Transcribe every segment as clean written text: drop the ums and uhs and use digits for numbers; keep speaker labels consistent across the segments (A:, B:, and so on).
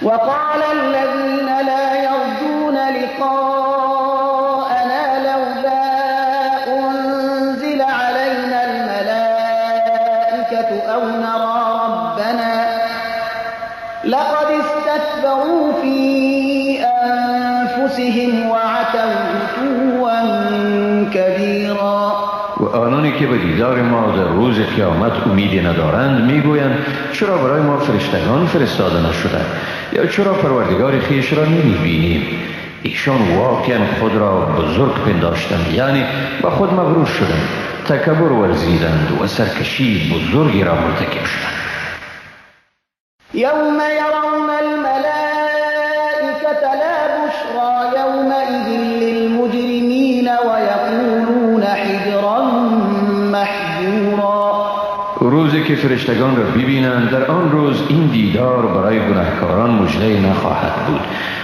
A: وقال الذين لا يرجون لقاءنا لولا أنزل علينا الملائكة أو نرى ربنا لقد استكبروا في أنفسهم وعتوا عتوا كبيرا.
B: و آنانی که به دیدار ما در روز قیامت امیدی ندارند میگویند چرا برای ما فرشتگان فرستاده نشدند یا چرا پروردگار خویش را نمیبینیم؟ ایشان واقعا خود را بزرگ پنداشتند، یعنی به خود مغرور شدند، تکبر ورزیدند و سرکشی بزرگی را مرتکب شدند.
A: یوم یرون الملائکة لا بشرى یومئذ للمجرمین ویقولون حجرا محجورا.
B: روزی که فرشتگان را ببینند، در آن روز این دیدار برای گناهکاران مژده نخواهد بود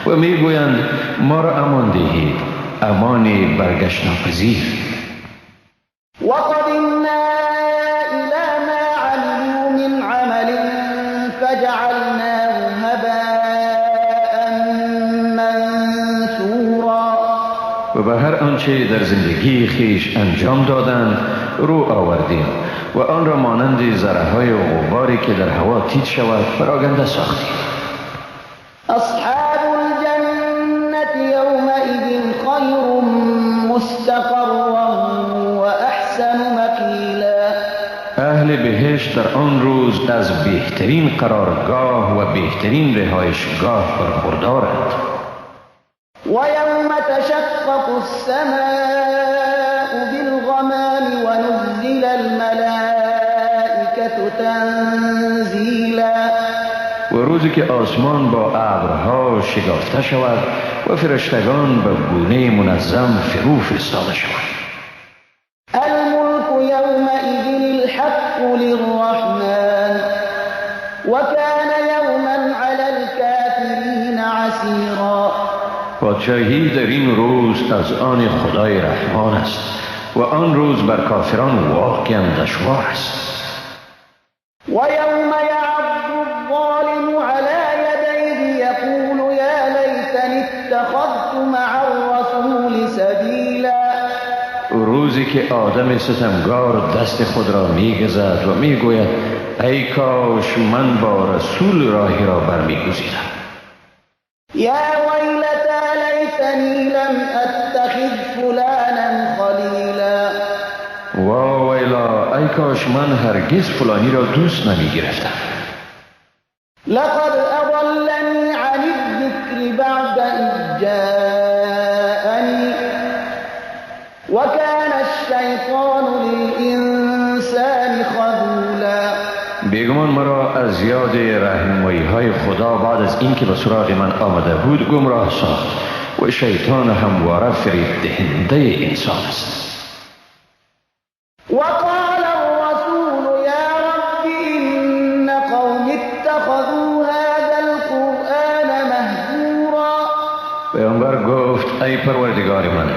B: و میگویند ما را امان دهید، امان برگشت ناپذیر.
A: وقدمنا إلى ما عملوا من عمل فجعلناه هباء منثورا.
B: و به هر آنچه در زندگی خویش انجام دادند رو آوردیم و آن را مانند ذره‌های غباری که در هوا تیت شود پراگنده ساختیم.
A: اصحاب الجنة یومئذ خیر مستقرا و احسن مقیلا.
B: اهل بهشت در آن روز از بهترین قرارگاه و بهترین رهایشگاه برخوردارند.
A: و یوم تشقق السماء بالغمام ونزل الملائکة تنزیلا.
B: و روزی که آسمان با ابرها شگافته شود و فرشتگان به گونه منظم فرو فرستاده شوند.
A: الملك یومئذ الحق للرحمن وكان یوما علی الكافرین عسیرا.
B: پادشاهی در این روز از آن خدای رحمان است و آن روز بر کافران واقعا دشوار است.
A: و یوم یعض الظالم علی یدیه یقول یا لیتنی اتخذت مع الرسول سبیلا.
B: روزی که آدم ستمگار دست خود را میگزد و میگوید ای کاش من با رسول راهی را برمیگزیدم.
A: یا ویلتی لیتنی لم اتخذ فلانا خلیلا.
B: وا ویلا، ای کاش من هرگز فلانی را دوست نمیگرفتم.
A: لقد اضلنی عن الذکر بعد اذ جاءنی وكان الشیطان للانسان خذولا.
B: بیگمان مرا از یاد رهنمایی های خدا بعد از اینکه به سراغ من آمده بود گمراه ساخت و شیطان همواره فریب دهنده انسان است.
A: وقال الرسول یا رب ان قوم اتخذوا هذا القرآن مهجورا.
B: پیامبر گفت ای پروردگار من،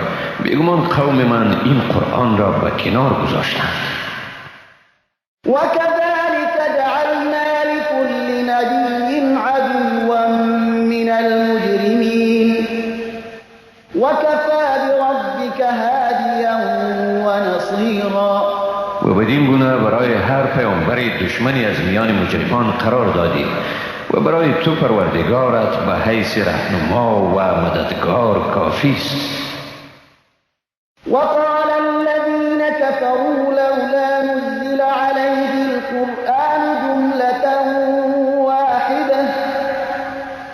B: بیگمان قوم من این قرآن را به کنار گذاشتند.
A: وكذلك جعلنا لكل نبي عدوا من المجرمين وكفى بربك هاديا ونصيرا.
B: و بدین گونه برای هر پیامبر دشمنی از میان مجرمان قرار دادیم و برای تو پروردگارت به حیث رهنما و مددگار کافی است.
A: وقال الذين كفروا لولا نزل عليه القرآن جملة واحدة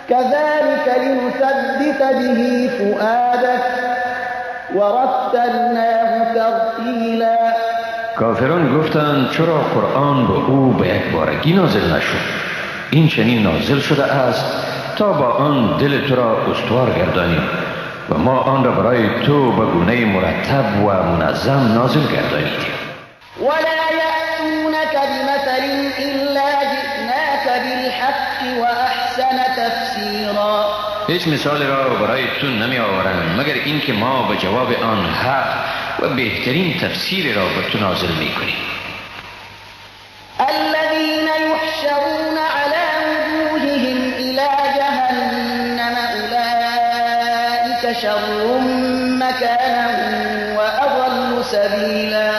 A: كذلك لنثبت به فؤادك ورتلناه ترتیلا.
B: کافران گفتند چرا قرآن به او به یک بارگی نازل نشد؟ این چنین نازل شده است تا با آن دل تو را استوار گردانیم و ما آن را برای تو به گونه مرتب و منظم نازل گردانیدیم.
A: ولا یأتونک بمثل الا جئناک بالحق واحسن تفسیرا.
B: هیچ مثال را برای تو نمی آورند مگر اینکه ما به جواب آن حق و بهترین تفسیر را به تو نازل می کنیم.
A: الذين يحشرون على وجوههم إلى جهنم شر مكانا وأضل سبيلا.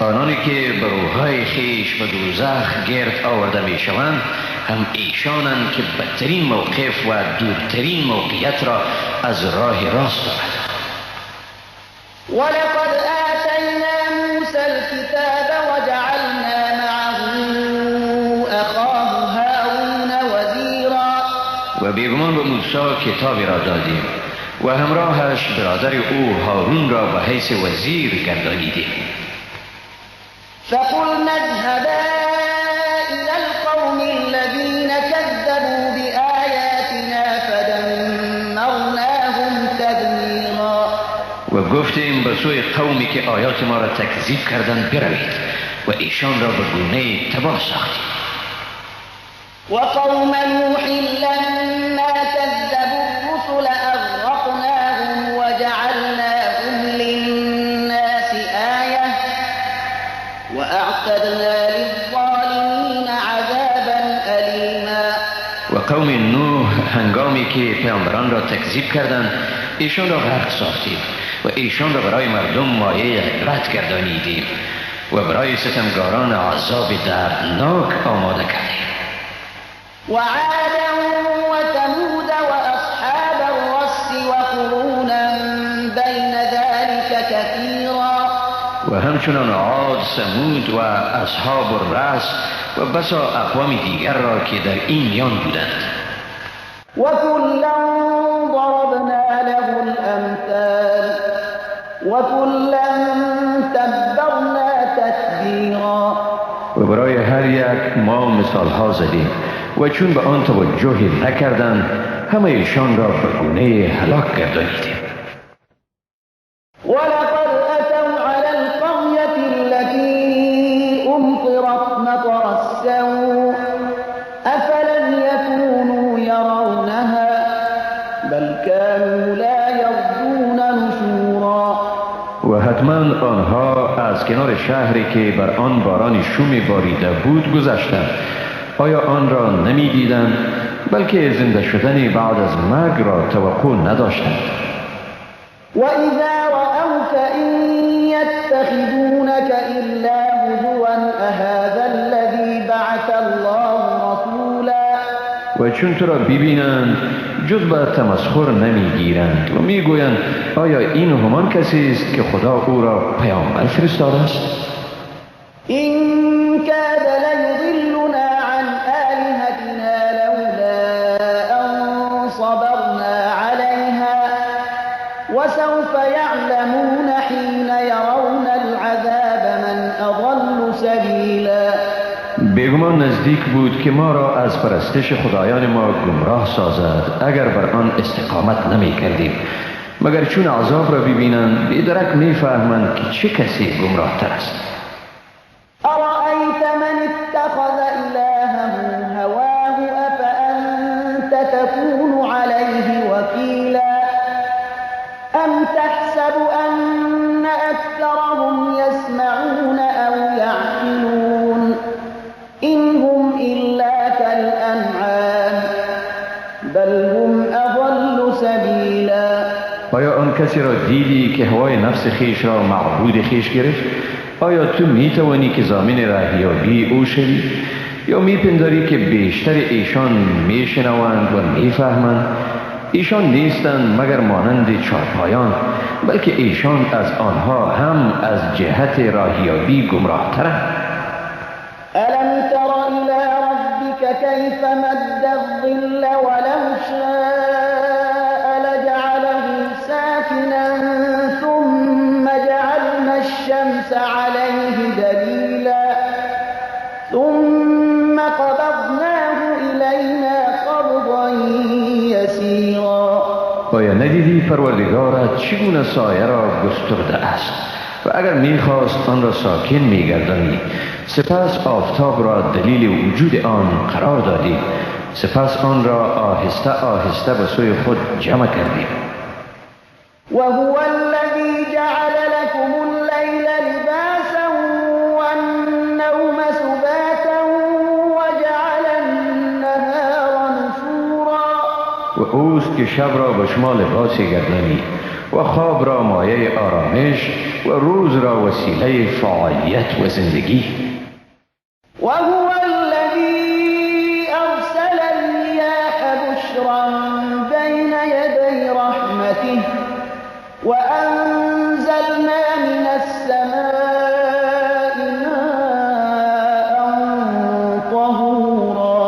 B: آنانی که به روحهای خویش به دوزخ گرد آورده میشوند هم ایشانند که بدترین موقف و دورترین موقعیت را از راه راست دارند.
A: ولقد آتینا موسى الكتاب وجعلنا معه أخاه هارون وزیرا.
B: و بیگمان به موسی کتابی را دادیم و همراهش برادر او هارون را به حیث وزیر گردانیدیم.
A: فقلنا اذهبا إلى القوم الذين كذبوا بآياتنا فدمرناهم تدمیرا.
B: و گفتیم به سوی قومی که آیات ما را تکذیب کردند بروید و ایشان را به گونه تباه ساختیم.
A: وقوم نوح لما كذبوا الرسل أغرقناهم وجعلناهم للناس آية وأعتدنا للظالمين عذابا أليما.
B: و قوم نوح هنگامی که پیامبران را تکذیب کردند ایشان را غرق ساختیم و ایشان را برای مردم مایه عبرت گردانیدیم و برای ستمگاران عذاب دردناک آماده کردیم.
A: وعادا وثمود وأصحاب الرس وقرونا بين ذلك كثيرا.
B: و همچنان عاد، ثمود و اصحاب الرس و بسا اقوام دیگر را که در این میان بودند.
A: وكلا ضربنا له الأمثال وكلا تبرنا تتبیرا.
B: و برای هر یک ما مثال ها زدیم و چون به آن توجهی نکردند همه ایشان را به گونه هلاک گردانیدیم.
A: ولقد أتوا على القرية التي أمطرت مطر السوء أفلم يكونوا يرونها بل كانوا لا يرجون نشورا.
B: و حتما آنها از کنار شهری که بر آن باران شومی باریده بود گذشتند. آیا آن را نمی دیدند؟ بلکه زنده شدن بعد از مرگ را توقع نداشتند.
A: وإذا رأوك إن يتخذونك إلا هزوا أهذا الذي بعث الله رسولا.
B: و چون تو را ببینند جز به تمسخر نمیگیرند و میگویند آیا این همان کسی است که خدا او را پیامبر فرستاده است؟
A: إن كاد ليضلنا عن آلهتنا لولا أن صبرنا عليها وسوف يعلمون حين يرون العذاب من أضل سبيلا.
B: بیگمان نزدیک بود که ما را از پرستش خدایان ما گمراه سازد اگر بر آن استقامت نمی کردیم، مگر چون عذاب را ببینند بیدرک می فهمند که چه کسی گمراه تر است.
A: أرأيت من اتخذ إلهه هواه أفأنت تكون عليه وكيلا أم تحسب أن أكثرهم يسمعون أو يعقلون إن هم إلا كالأنعام بل هم أضل سبيلا.
B: آیا آن کسی را دیدی که هوای نفس خیش را معبود خیش گرفت؟ آیا تو می توانی که ضامن راهیابی او شوی؟ یا می پنداری که بیشتر ایشان می شنوند و می فهمند؟ ایشان نیستند مگر مانند چارپایان، بلکه ایشان از آنها هم از جهت راهیابی گمراه ترند.
A: ألم تر إلى ربك كيف مد الظل ولو شاء لجعله ساكنا ثم جعلنا الشمس عليه دليلا ثم قبضناه إلينا قبضا يسيرا.
B: آیا ندیدی پروردگارت چگونه سایه را گسترده است و اگر میخواست آن را ساکن میگردانید، سپس آفتاب را دلیل وجود آن قرار دادیم، سپس آن را آهسته آهسته به سوی خود جمع کردیم.
A: وهو الذي جعل لكم الليل لباسا والنوم سباتا وجعل النهار نشورا.
B: و اوست که شب را به شما لباسی گردانید و خواب را مایه آرامش و روز را وسیله فعالیت و زندگی.
A: وهو الذي أرسل الرياح بشرا بين يدي رحمته وأنزلنا من السماء ماء طهورا.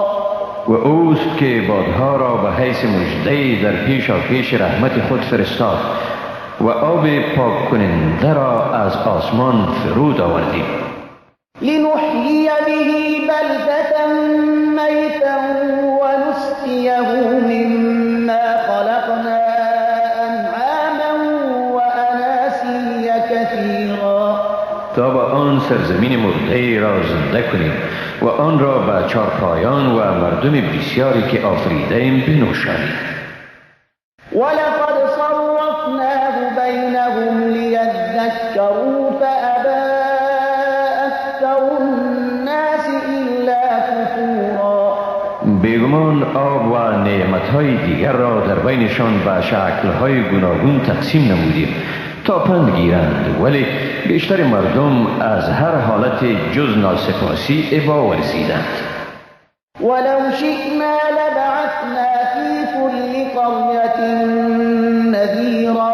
B: و اوست که بادها را به حیث مژده در پیشاپیش رحمت خود فرستاد و آب پاک کننده را از آسمان فرود آوردیم.
A: لنحیی به بلدة میتا ونسقیه مما خلقنا انعاما واناسی کثیرا.
B: تا با آن سرزمین مرده را زنده کنیم و آن را به چارپایان و مردم بسیاری که آفریده‌ایم بنوشانیم.
A: ولقد صرفناه بینهم لیذکروا فأبی اکثر الناس الا کفورا.
B: بیگمان آب و نعمتهای دیگر را در بینشان به شکل‌های گوناگون تقسیم نمودیم تا پند گیرند، ولی بیشتر مردم از هر حالت جز ناسپاسی ابا ورزیدند.
A: ولو شئنا لبعثنا فی کل قریة نذیرا.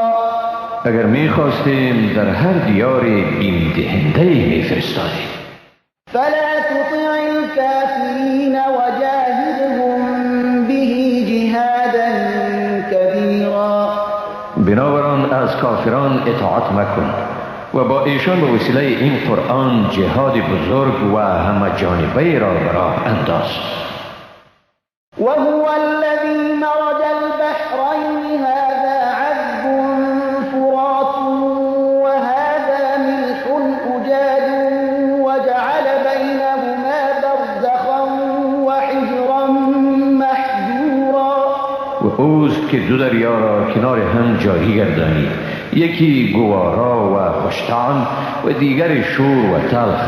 B: اگر می‌خواستیم در هر دیار بیم دهنده می‌فرستادیم.
A: فلا تطع الكافرین وجاهدهم به جهادا کبیرا.
B: بنابران از کافران اطاعت مکن و با ایشان به وسیله این قرآن جهاد بزرگ و همه جانبه را به راه انداز.
A: وهو الذی مرج البحرین هذا عذب فرات وهذا ملح أجاج وجعل بینهما برزخا وحجرا محجورا.
B: و اوست که دو دریا را کنار هم جاری گردانید، یکی گوارا و خوشطعم و دیگر شور و تلخ،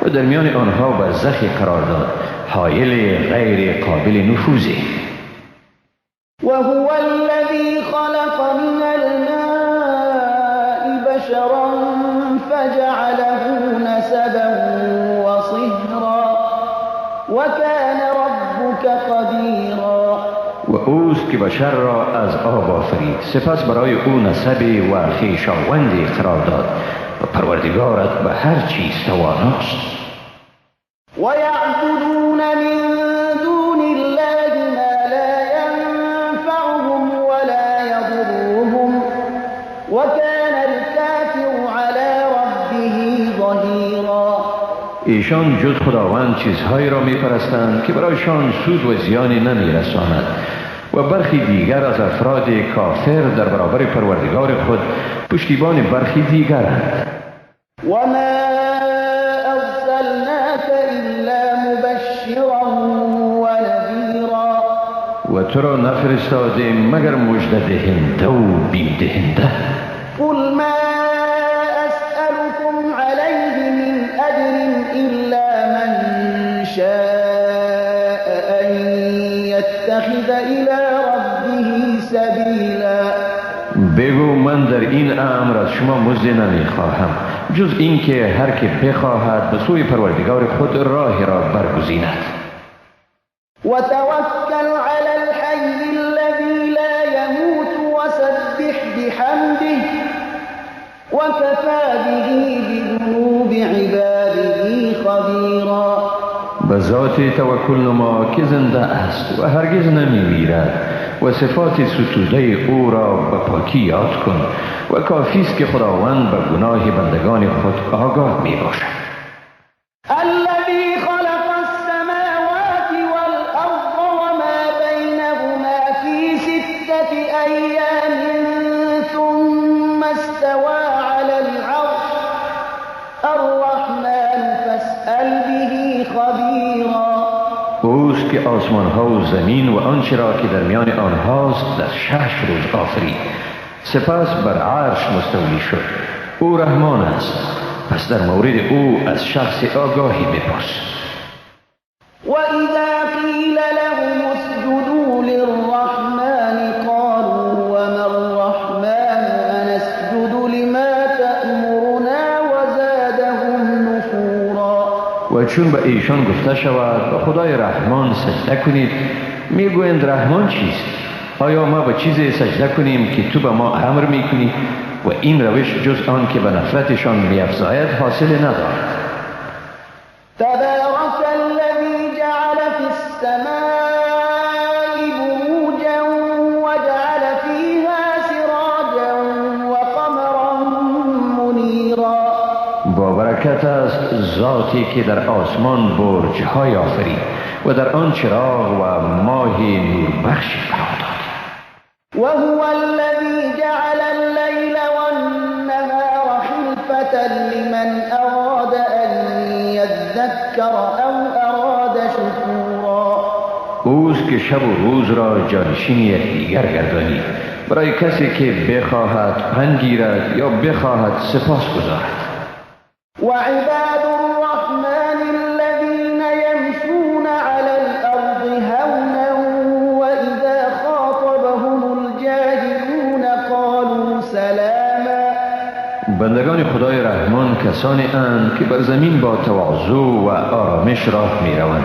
B: و در میان آنها برزخی قرار داد حایل غیر قابل نفوذی.
A: وهو الذی خلق من الماء بشرا فجعله نسبا وصهرا وكان ربك قدیرا.
B: و اوست که بشر را از آب آفرید، سپس برای او نسب و خویشاوندی قرار داد و پروردگارت به هر چیز تواناست.
A: و یعبدون من دون الله ما لا ینفعهم ولا یضرهم وکان الکافر علی ربه ظهیرا.
B: ایشان جز خداوند چیزهایی را میپرستند که برایشان سود و زیانی نمیرساند و برخی دیگر از افراد کافر در برابر پروردگار خود پشتیبان برخی دیگرند.
A: و ما ارسلناک الا مبشرا و نذیرا.
B: و تو را نفرستادیم مگر مژده دهنده و بیم دهنده.
A: قل ما اسألكم علیه من اجر الا من شاء ان یتخذ الی ربه سبیلا.
B: بگو من در این امر از شما مزد نمیخواهم جز اینکه هر که بخواهد به سوی پروردگار خود راه را برگزیند.
A: و توکل علی الحی الذی لا یموت وسبح بحمده وکفی به بذنوب عباده خبیرا.
B: به ذات توکل نما که زنده است و هرگز نمیمیرد و صفات ستوده او را به پاکی یاد کن و کافی است که خداوند به گناه بندگان خود آگاه می باشد.
A: الذی خلق السماوات والارض وما بینهما فی ستة ایام ثم استوى علی العرش الرحمن فاسأل به خبیرا.
B: اوست که آسمان ها و زمین و آنچه را که در میان آنهاست در 6 روز آفرید، سپس بر عرش مستولی شد. او رحمان است، پس در مورد او از شخص آگاهی بپرس.
A: و اذا قیل لهم اسجدوا للرحمن قالوا وما الرحمن
B: چون به ایشان گفته شود به خدای رحمان سجده کنید، میگویند رحمان چیست؟ آیا ما به چیزی سجده کنیم که تو به ما امر میکنی؟ و این روش جز آن که به نفرتشان میافزاید حاصل ندارد.
A: تبارک الذی جعل فی السماء بروجا وجعل فیها سراجا وقمرا منیرا.
B: با برکت است ذاتی که در آسمان برج های آفرید و در آن چراغ و ماه نوربخشی قرار داد.
A: وهو الذی جعل اللیل والنهار خلفة لمن اراد ان یذکر او اراد شکورا.
B: اوست که شب و روز را جانشین یکدیگر گردانید برای کسی که بخواهد پند گیرد یا بخواهد سپاس گزارد.
A: وعباد الرحمن الذين يمشون على الأرض هونا وإذا خاطبهم الجاهلون قالوا سلاما.
B: بندگان خدای رحمان کسانی اند که بر زمین با تواضع و آرامش راه می روند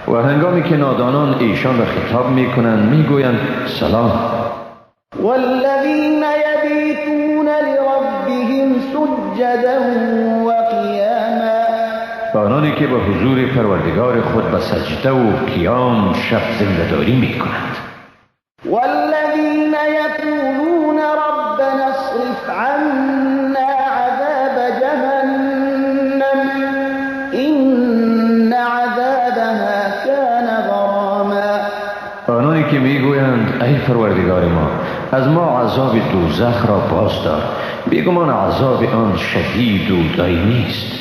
B: و هنگامی که نادانان ایشان را خطاب می کنند می گویند سلام.
A: والذین یبیتون لربهم سجدا وقیاما.
B: آنانی که به حضور پروردگار خود به سجده و قیام شب زنده‌داری می کنند.
A: والذین یقولون ربنا اصرف عنا عذاب جهنم ان عذابها کان غراما.
B: آنانی که می گویند ای پروردگار ما، از ما عذاب دوزخ را باز دار، بیگمان عذاب آن شدید و دائمی است.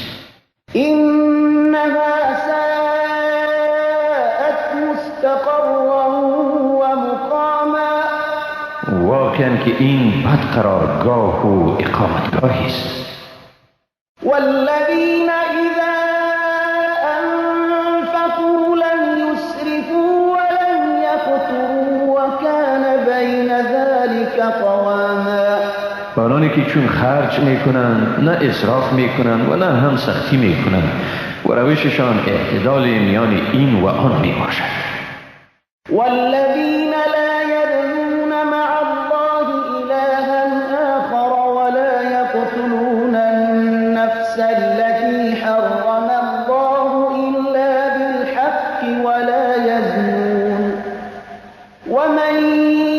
A: انها ساءت مستقرا و مقاما.
B: واقعا که این بد قرارگاه و اقامتگاهی است.
A: والذین اذا انفقوا لم یسرفوا ولم یقتروا وکان بین ذلک قواما.
B: آنانی که چون خرج میکنند نه اسراف میکنند و نه هم سختی میکنند و روششان اعتدال میان این و آن میباشد.
A: والذین لا یدعون مع الله الها آخر ولا یقتلون النفس التي حرم الله الا بالحق ولا یزنون ومن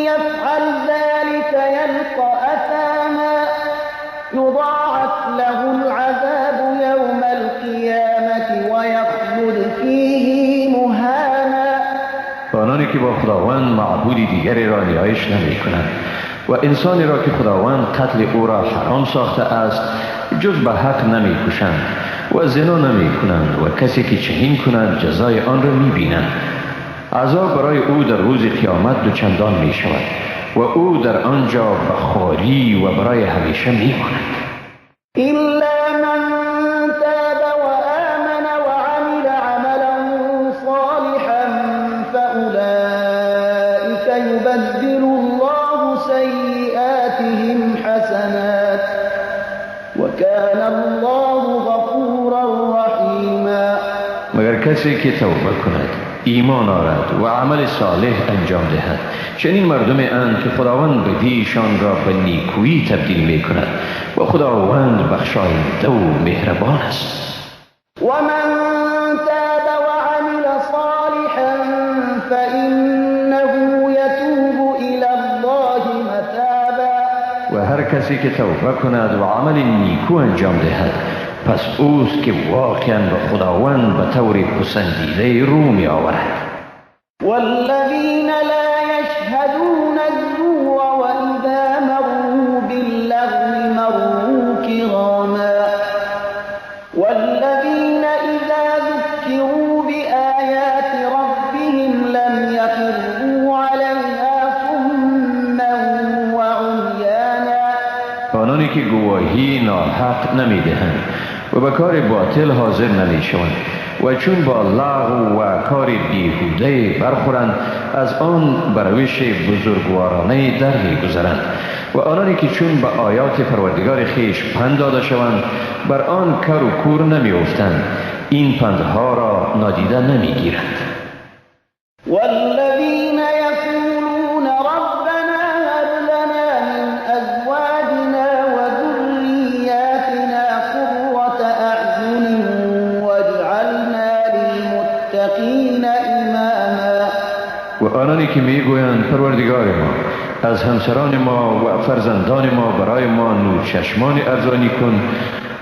A: يفعل ذلك يلق أثاما يضاعف له العذاب يوم القيامة ويخلد فيه مهانا.
B: آنانی که با خداوند معبود دیگری را نیایش نمی کنند و انسانی را که خداوند قتل او را حرام ساخته است جز به حق نمی کشند و زنا نمی کنند و کسی که چنین کند جزای آن را می بینند. عذاب برای او در روز قیامت دوچندان می شود و او در آنجا به خواری و برای همیشه می ماند.
A: الا من تاب وآمن وعمل عملا صالحا فأولئك يبدل الله سيئاتهم حسنات وكان الله غفورا رحیما.
B: مگر کسی که توبه کند، ایمان آرد و عمل صالح انجام دهد، چنین مردم اند که خداوند بدیشان را به نیکویی تبدیل می کند و خداوند بخشاینده و مهربان است.
A: و من تاب وعمل صالحا فإنه یتوب الی الله متابا.
B: و هر کسی که توبه کند و عمل نیکو انجام دهد، پس اوست که واقعا به خداوند به طور پسندیده رو می آورد.
A: والذین لا یشهدون الزور واذا مروا باللغو مروا کراما. والذین اذا ذکروا بآیات ربهم لم یخروا علیها صما وعمیانا.
B: آنانی که گواهی ناحق نمی دهند و به کار باطل حاضر نمی شوند و چون با لغو و کار بیهوده برخورند از آن به روش بزرگوارانه در میگذرند. و آنانی که چون به آیات پروردگار خویش پند داده شوند بر آن کر و کور نمیافتند، این پندها را نادیده نمیگیرند.
A: والذین یقولون ربنا هب لنا من ازواجنا وذریاتنا قرة اعین واجعلنا للمتقین اماما.
B: و آنانی که میگویند پروردگار ما از همسران ما و فرزندان ما برای ما نور چشمان ارزانی کن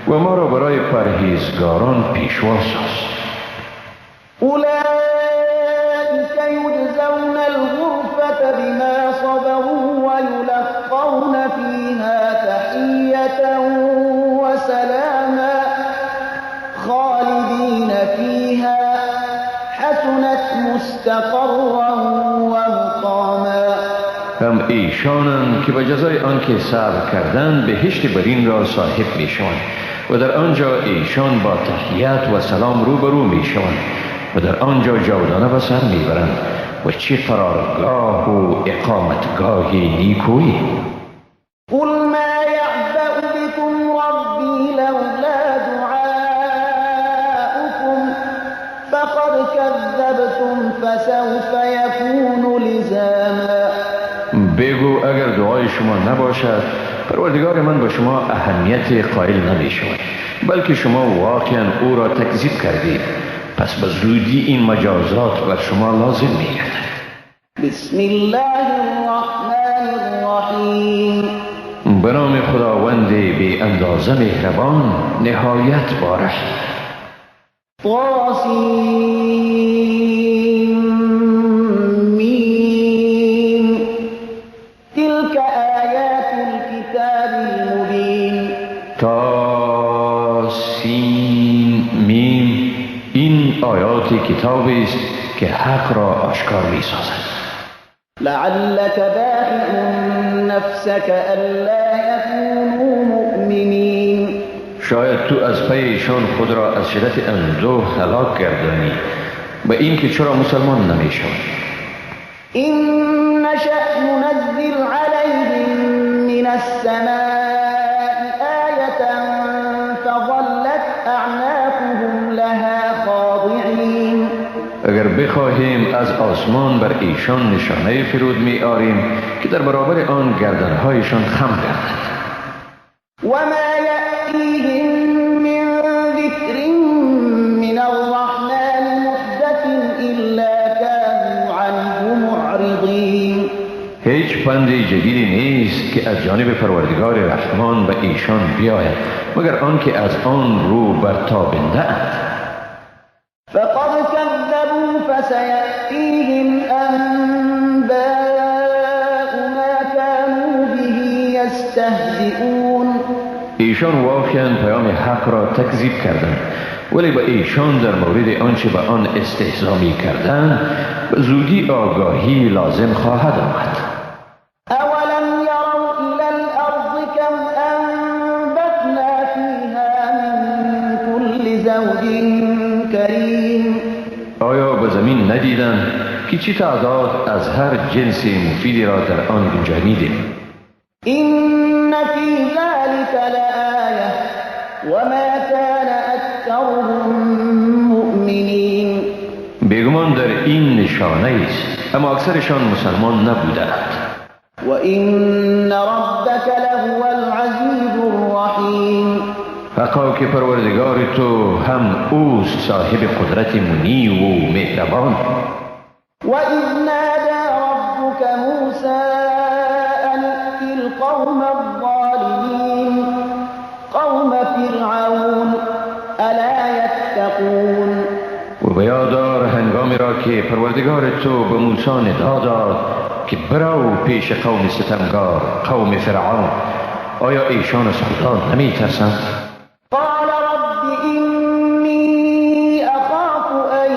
B: و ما را برای پرهیزگاران پیشوا ساز.
A: اولئک یجزون الغرفة بما صبروا ویلقون فیها تحیة وسلاما خالدین فیها حسنت مستقرا ومقاما.
B: هم ایشانند که به جزای آنکه صبر کردند بهشت برین را صاحب میشوند و در آنجا ایشان با تحیت و سلام روبرو میشوند و در آنجا جاودانه به سر میبرند و چه قرارگاه و اقامتگاه نیکویی.
A: قل ما یعبأ بكم ربی لولا دعاؤكم فقد كذبتم فسوف يكون لزاما.
B: بگو اگر دعای شما نباشد پروردگار من به شما اهمیت قائل نمی شود، بلکه شما واقعا او را تکذیب کردید، پس به زودی این مجازات بر شما لازم می گردد.
A: بسم الله الرحمن الرحیم.
B: به نام خداوند بی اندازه مهربان نهایت بارحم.
A: طاسیم میم تلك آیات الكتاب المبین.
B: طاسیم میم، این آیات کتاب است که حق را آشکار می سازد.
A: لعلك باخع نفسك الا يكونوا مؤمنین.
B: شاید تو از پی ایشان خود را از شدت اندوه هلاک گردانی به اینکه چرا مسلمان نمیشوند.
A: إن نشأ ننزل عليهم من السماء آية فظلت أعناقهم لها خاضعين.
B: اگر بخواهیم از آسمان بر ایشان نشانه فرود می آریم که در برابر آن گردنهایشان خم گردد.
A: وما يأتيهم من ذكر من الرحمن محدث إلا كانوا عنه معرضين.
B: هیچ پند جدیدی نیست که از جانب پروردگار رحمان به ایشان بیاید مگر آنکه از آن رو برتابنده اند.
A: فقد كذبوا فسيأتيهم أنباء ما كانوا به يستهزئون.
B: ایشان واقعا پیام حق را تکذیب کردند، ولی به ایشان در مورد آنچه به آن استهزا می کردند به زودی آگاهی لازم خواهد آمد.
A: اولم یروا الی الارض کم انبتنا فیها من کل زوج کریم.
B: آیا به زمین ندیدند که چه تعداد از هر جنس مفیدی را در آن گنجانیدیم؟
A: إن في ذلك لآية وما كان أكثرهم مؤمنين.
B: بیگمان در این نشانه است، اما اکثرشان مسلمان نبودند.
A: وإن ربك لهو العزيز الرحيم.
B: حقا که پروردگار تو هم اوست صاحب قدرت منی و مهربان.
A: وإذ نادى ربك موسى أن ائت القوم الظالمين قوم فرعون ألا يتقون.
B: و به یاد دار هنگامی را که پروردگار تو به موسی ندا داد که برو پیش قوم ستمگار، قوم فرعون، آیا ایشان از خدا نمی ترسند؟
A: قال رب إني أخاف أن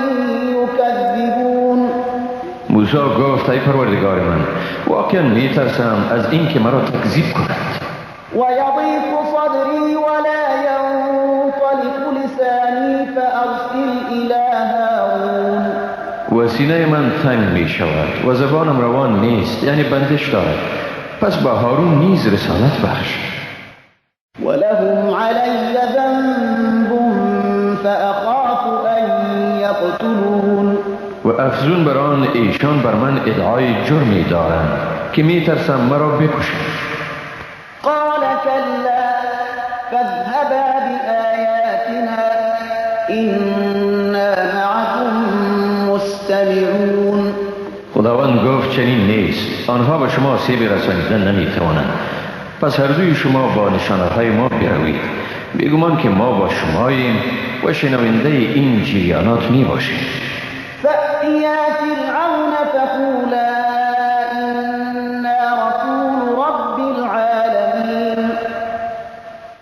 A: يكذبون.
B: موسی گفت ای پروردگار من، واقعا می ترسم از اینکه مرا تکذیب کنند.
A: ويضيق صدري ولا ينطلق لساني فأرسل إلى إلى هارون.
B: و سینه من تنگ می شود و زبانم روان نیست، یعنی بندش دارد. پس با هارون نیز رسالت بخش.
A: ولهم علی ذنب فأخاف أن یقتلون.
B: و افزون بر آن ایشان بر من ادعای جرمی دارند که می ترسم مرا بکشند.
A: قال كلا فاذهبا بآیاتنا إنا معكم مستمعون.
B: خداوند گفت چنین نیست، آنها به شما آسیب رسانیدن نمیتوانند. پس هر دوی شما با نشانه‌های ما بروید، بیگمان که ما با شماییم و شنونده این جریانات میباشیم.
A: فأتیا فرعون فقولا إنا رسول رب العالمین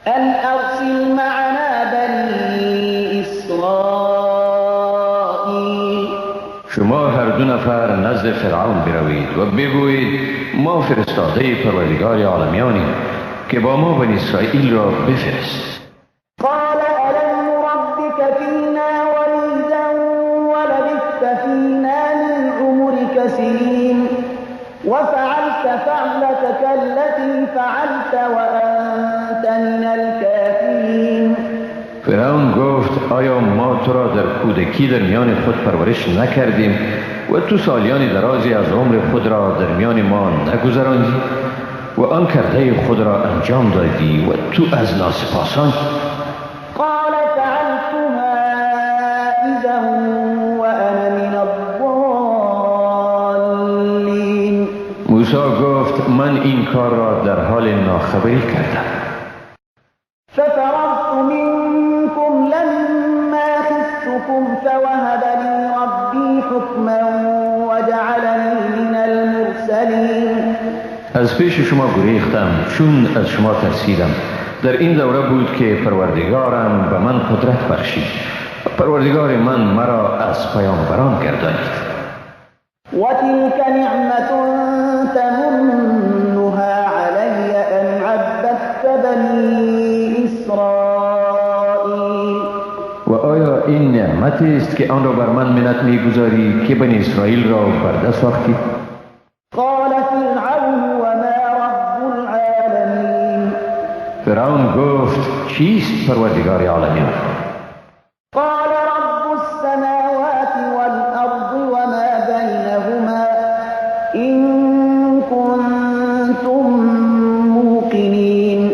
A: أن أرسل معنا بنی إسرائیل.
B: شما هر دو نفر نزد فرعون بروید و بگویید ما فرستاده پروردگار عالمیانیم که با ما بنی اسرائیل را بفرست.
A: قال ألم نربك فینا ولیدا ولبثت فینا من عمرك سنین وفعلت فعلتك التي فعلت وأنت من الكافرین.
B: فرعون گفت آیا ما تو را در کودکی در میان خود پرورش نکردیم و تو سالیان درازی از عمر خود را در میان ما نگذراندی و آن کرده خود را انجام دادی و تو از ناسپاسان؟
A: قال فعلتها اذا وانا من الضالین.
B: موسی گفت من این کار را در حال ناخبری کردم.
A: ففررت منكم لما خفتكم فوهب لي ربي حكما وجعلني من المرسلين.
B: از پیش شما گریختم چون از شما ترسیدم. در این دوره بود که پروردگارم به من قدرت بخشید. پروردگار من مرا از پیامبران گردانید.
A: وتلك نعمة تمنها علی أن عبدت بنی إسرائیل.
B: و آیا این نعمتی است که آن را بر من منت میگذاری که بنی اسرائیل را برده ساختی؟
A: قال فرعون وما رب العالمین.
B: فرعون گفت چیست پروردگار عالمیان؟
A: قال رب السماوات والأرض وما بینهما إن کنتم موقنین.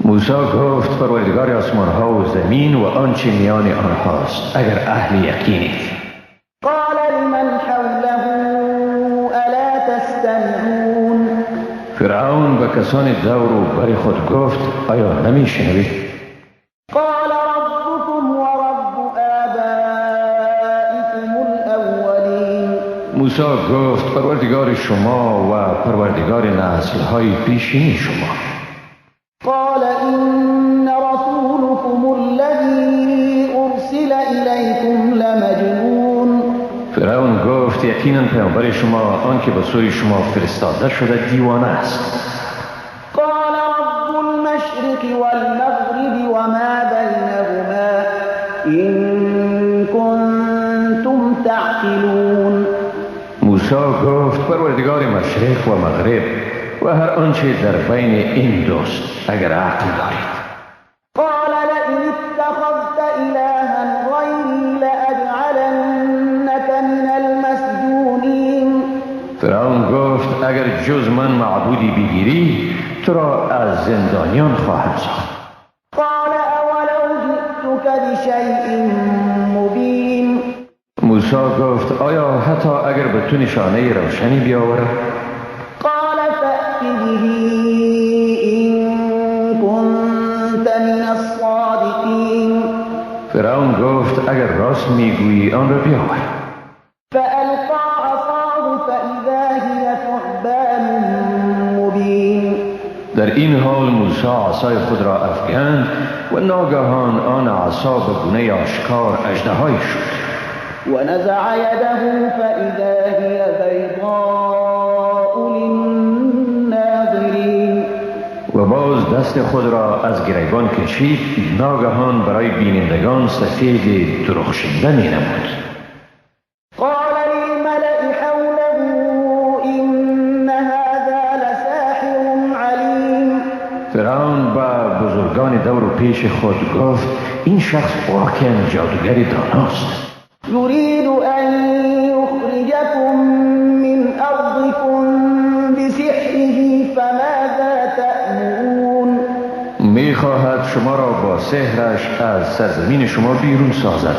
B: موسی گفت پروردگار آسمان ها و زمین و آنچه میان آنهاست اگر اهل یقینید.
A: قال لمن حوله الا تستمعون.
B: فرعون به کسان دور و بر خود گفت آیا نمیشنوید؟
A: قال ربكم ورب آبائكم الاولین.
B: موسی گفت پروردگار شما و پروردگار نسل‌های پیشین شما.
A: قال إن رسولكم الذي أرسل إليكم لمجنون.
B: فرعون گفت یقینا پیامبر شما آن که به سوی شما فرستاده شده دیوانه است.
A: قال رب المشرق والمغرب وما بينهما إن كنتم تعقلون.
B: موسی گفت پروردگار مشرق و مغرب و هر آنچه در بین این دوست اگر عقل دارید.
A: قال لئن اتخذت إلها غیری لأجعلنک من المسجونین.
B: فرعون گفت اگر جز من معبودی بگیری تو را از زندانیان خواهم ساخت.
A: قال اولو جئتک بشیء مبین.
B: موسی گفت آیا حتی اگر به تو نشانه روشنی بیاورم؟
A: قال فأت به إن كنت من الصادقین.
B: فرعون گفت اگر راست میگویی آن را بیاور.
A: فألقى عصاه فإذا هي ثعبان مبین.
B: در این حال موسی عصای خود را افکند و ناگهان آن عصا به گونه آشکار اژدهایی شد.
A: ونزع يده فإذا هي بيضاء للناظرين.
B: و باز دست دست خود را از گریبان کشید، ناگهان برای بینندگان سفید درخشنده می نمود.
A: قال للملأ حوله إن هذا لساحر علیم.
B: فرعون به بزرگان دور و پیش خود گفت این شخص واقعا جادوگر داناست.
A: یرید ان یخرجکم من ارضکم بسحره فماذا تأمرون.
B: میخواهد شما را با سحرش از سرزمین شما بیرون سازد،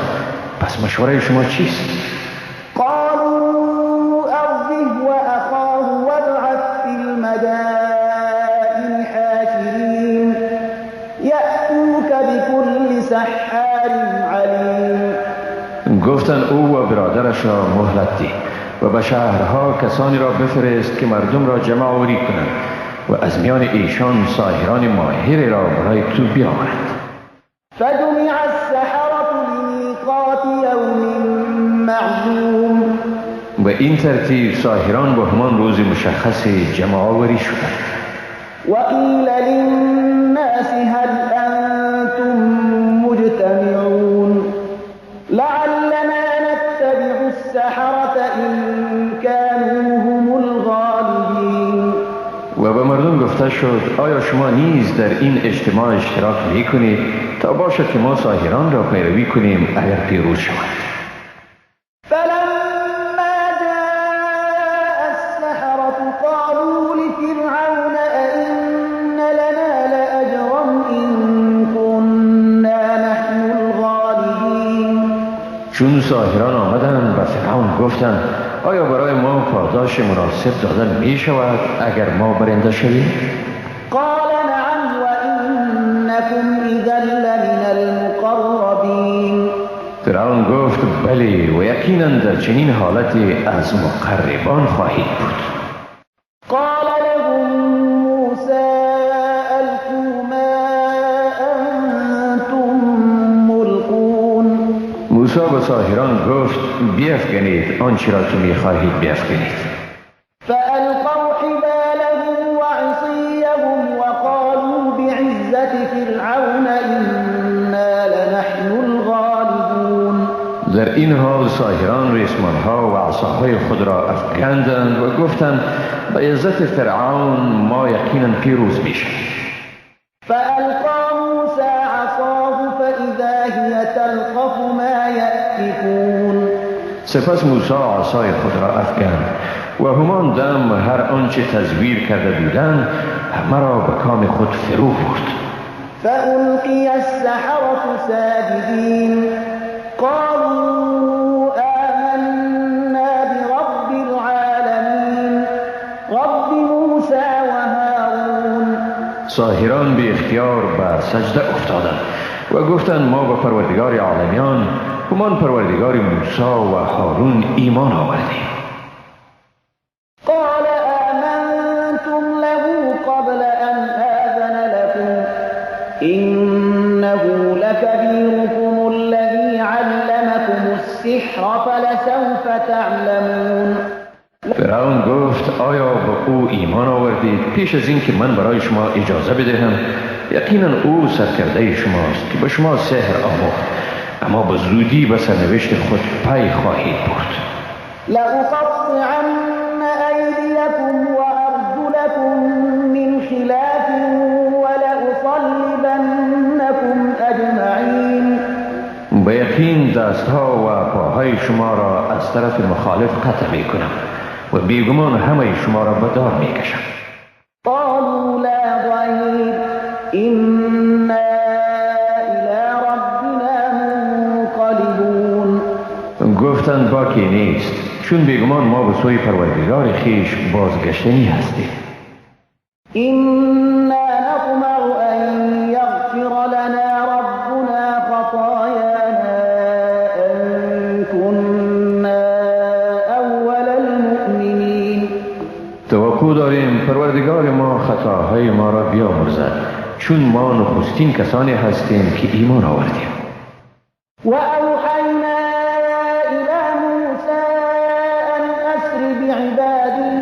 B: پس مشوره شما چیست؟
A: قالوا ارجه واخاه وابعث فی المدائن حاشرین یأتوک بكل سحار علیم.
B: گفتند او و برادرش را مهلت ده و به شهرها کسانی را بفرست که مردم را جمع آوری کنند و از میان ایشان ساحران ماهر را برای تو بیاورند.
A: فجمع السحرة لمیقات یوم معلوم.
B: به این ترتیب ساحران به همان روز مشخص جمع آوری شدند.
A: وقیل للناس هل انتم مجتمعون لعلنا نتبع السحرة إن كانوا هم الغالبین.
B: و به مردم گفته شد آیا شما نیز در این اجتماع اشتراک می کنید تا باشد که ما ساحران را پیروی کنیم اگر پیروز شوند.
A: فلما جاء السحرة قالوا لفرعون أئن لنا لأجرا إن كنا نحن الغالبین.
B: چون ساحران آمدند به فرعون گفتند آیا برای ما پاداش مناسب دادن می شود اگر ما برنده شویم؟
A: قال نعم وإنكم إذا لمن المقربین.
B: فرعون گفت بله و یقینا در چنین حالتی از مقربان خواهید بود.
A: قال لهم موسى ألقوا ما أنتم ملقون.
B: موسی به ساحران گفت بیفکنید آنچه را که میخواهید بیفکنید.
A: فألقوا حبالهم وعصيهم وقالوا بعزة فرعون إنا لنحن الغالبون.
B: در این حال ساحران ریسمانها و عصاهای خود را افکندند و گفتند به عزت فرعون ما یقینا پیروز میشویم.
A: فألقى موسى عصاه فإذا هي تلقف ما يأفكون.
B: سپس موسی عصای خود را افکند و همان دم هر آنچه تزویر کرده بودند همه را به کام خود فرو برد.
A: فألقي السحرة ساجدين قالوا آمنا برب العالمين رب موسى وهارون.
B: ساحران به اختیار به سجده افتادند و گفتند ما به پروردگار عالمیان همان پروردگار موسی و هارون ایمان آوردیم.
A: قال آمنتم له قبل أن آذن لكم إنه لكبيركم الذي علمكم السحر فلسوف تعلمون.
B: فرعون گفت آیا به او ایمان آوردید پیش از این که من برای شما اجازه بدهم؟ یقینا او سرکرده شماست که به شما سحر آموخت، اما به زودی به سرنوشت خود پی خواهید برد.
A: لأقطعن أيديكم وأرجلكم من خلاف ولأصلبنكم أجمعين.
B: به یقین دستها و پاهای شما را از طرف مخالف قطع می کنم و بیگمان همه شما را به دار می کشم.
A: قالوا لا ضير إنا إلى ربنا منقلبون.
B: گفتند باکی نیست، چون بیگمان ما به سوی پروردگار خویش بازگشتنی هستیم.
A: إنا نطمع أن يغفر لنا ربنا خطايانا أن كنا أول المؤمنين.
B: توقع داریم پروردگار ما خطاهای ما را بیامرزد، چون ما نخستین کسانی هستیم که ایمان آوردیم.
A: وأوحينا إلى موسى أن أسر بعبادي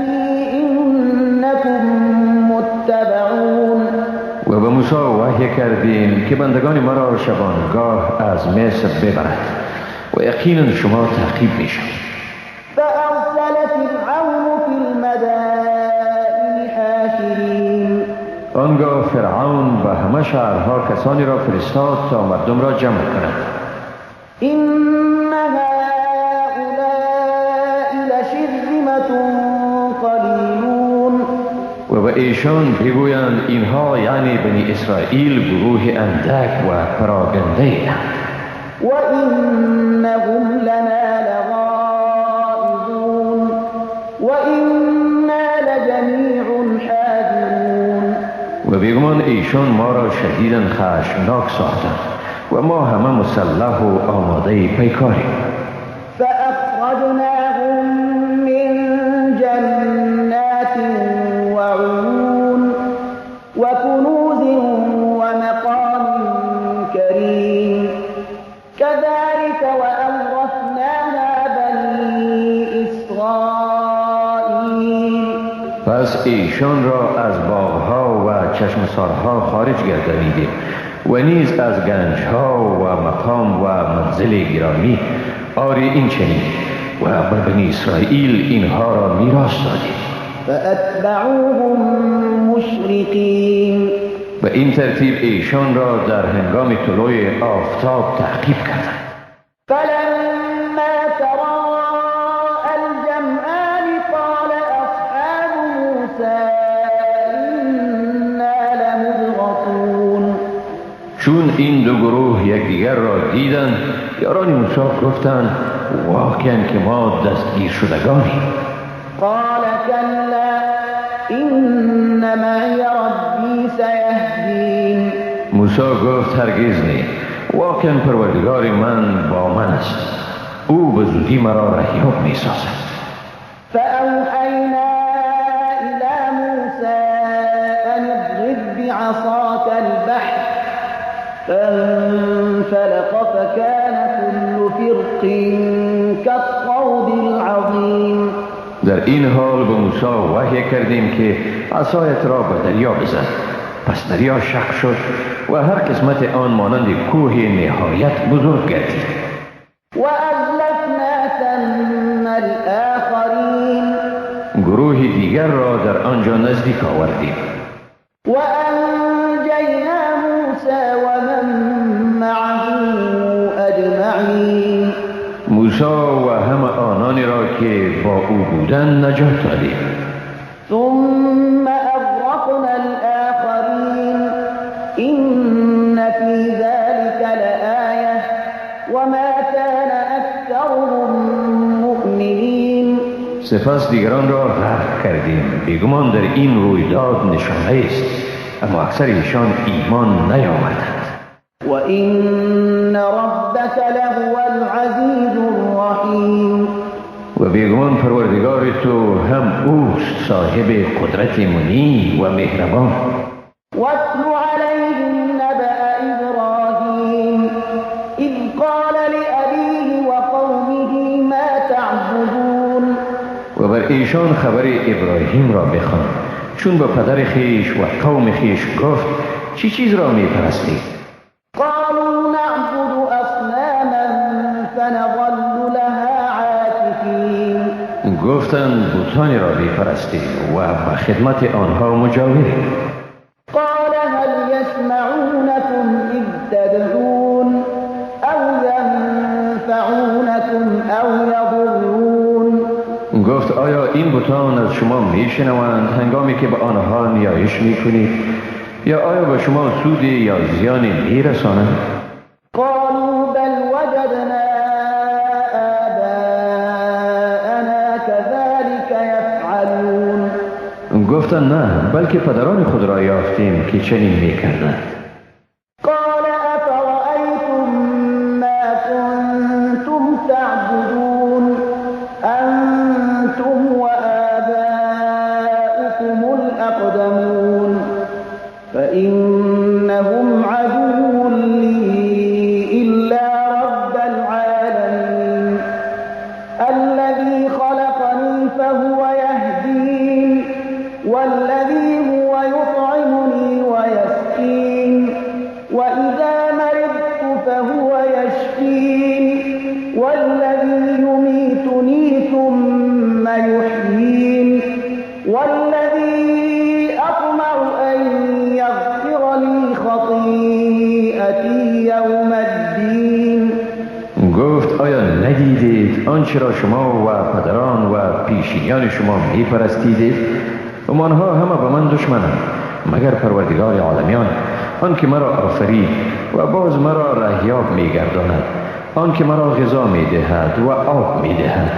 A: إنكم متبعون.
B: و به موسی موسی وحی کردیم که بندگان مرا شبانگاه از مصر ببرد و یقینا شما تعقیب میشوید.
A: فأرسل فرعون في المدائن حاشرين.
B: آنگاه فرعون به همه شهرها کسانی را فرستاد تا مردم را جمع کند.
A: إن هؤلاء لشرذمة قليلون.
B: و به ایشان بگویند اینها یعنی بنی اسرائیل گروه اندک و پراگنده اند.
A: وإنهم لنا لغائظون وإنا لجميع حاذرون.
B: و بیگمان ایشان ما را شدیداً خشمناک ساختند و ما همه مسلح و آماده پیکاریم.
A: فأخرجناهم من جنات وعيون وكنوز ومقام كريم كذلك وأورثناها بني إسرائيل.
B: پس ایشان را از باغها و چشمسارها خارج گردانیدیم و نیز از گنجها و مقام و منزل گرامی، آری این چنین و به بنی اسرائیل اینها را میراث دادیم.
A: فأتبعوهم مشرقین.
B: به این ترتیب ایشان را در هنگام طلوع آفتاب تعقیب کردند.
A: فلما تراءى الجمعان قال أصحاب موسى إنا لمدركون.
B: چون این دو گروه یکدیگر را دیدند، یاران موسی گفتند واقعا که ما دستگیر شدگانیم.
A: قال كلا إن معي ربي سيهدين.
B: موسی گفت هرگز نه، واقعا پروردگار من با من است، او به زودی مرا رهیاب می سازد.
A: فأوحينا إلى موسى أن اضرب بعصاك البحر فانفلق فكان كل فرق كالطود العظيم.
B: در این حال به موسی وحی کردیم که عصایت را به دریا بزن. پس دریا شق شد و هر قسمت آن مانند کوه نهایت بزرگ گردید.
A: وأزلفنا ثم الآخرین.
B: گروه دیگر را در آنجا نزدیک آوردیم.
A: وأنجینا موسی ومن معه أجمعین.
B: موسی و همه آنانی را که با او بودند نجات دادیم.
A: ثم أغرقنا الآخرین إن في ذلك لآية وما كان أكثرهم مؤمنین.
B: سپس دیگران را غرق کردیم. بیگمان در این رویداد نشانه است، اما اکثر ایشان ایمان نیاوردند.
A: وإن ربك لهو العزیز الرحیم.
B: و بیگمان پروردگار تو هم اوست، صاحب قدرت منی و مهربان.
A: واتل علیهم نبأ ابراهیم اذ قال لأبیه وقومه ما تعبدون.
B: و بر ایشان خبر ابراهیم را بخوان، چون به پدر خیش و قوم خیش گفت چی چیز را می پرستید؟
A: قالوا نعبد اصناما فنظل لها عاکفین.
B: گفتند بتانی را می پرستیم و به خدمت آنها مجاوریم.
A: قال هل يسمعونكم اذ تدعون او ينفعونكم او يضرون.
B: گفت آیا این بتان از شما میشنوند هنگامی که به آنها نیایش میکنید، یا آیا به شما سودی یا زیانی میرسانند؟
A: قالوا بل وجدنا آباءنا كذلك يفعلون.
B: گفتند نه، بلکه پدران خود را یافتیم که چنین میکردند.
A: قال افرأیتم ما کنتم تعبدون انتم وآباؤكم الأقدمون فإنهم عدو لي إلا رب العالمين الذي خلقني فهو يهدين والذي هو يطعمني ويسقين
B: آنچه را شما و پدران و پیشینیان شما می پرستیدید؟ آنها همه به من دشمنند مگر پروردگار عالمیان، آن که مرا آفرید و باز مرا رهیاب می گرداند، آن که مرا غذا می دهد و آب می دهد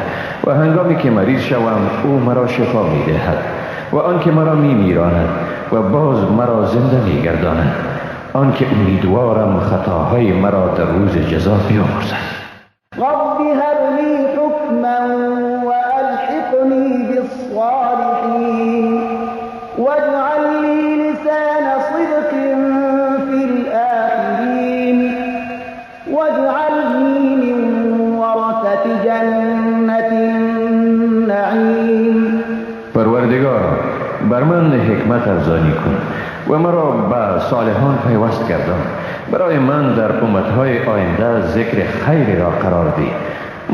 B: و هنگامی که مریض شوم او مرا شفا می دهد و آن که مرا می میراند و باز مرا زنده می گرداند، آن که امیدوارم خطاهای مرا در روز جزا بیامرزد.
A: رب هب لی حکما والحقنی بالصالحین واجعل لی لسان صدق فی الآخرین واجعلنی من ورثة جنة النعیم.
B: پروردگارا بر من حکمت ارزانی کن و مرا به صالحان پیوست گردان. برای من در امتهای آینده ذکر خیر را قرار ده.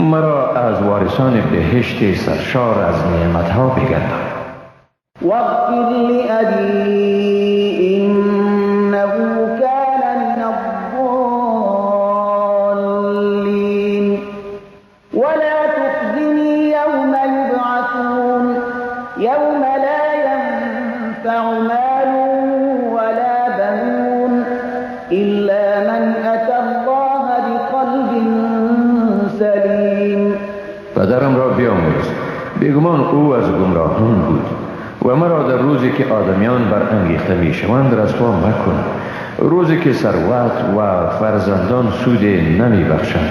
B: مرا از وارثان بهشت سرشار از نعمتها بگردان.
A: واغفر لأبی انه کان من الضالین ولا تخزنی یوم یبعثون یوم لا ینفع مال ولا بنون إلا من أتى الله بقلب سلیم.
B: پدرم را بیامرز، بیگمان او از گمراهان بود و مرا در روزی که آدمیان برانگیخته میشوند رسوا مکن، روزی که ثروت و فرزندان سود نمی بخشند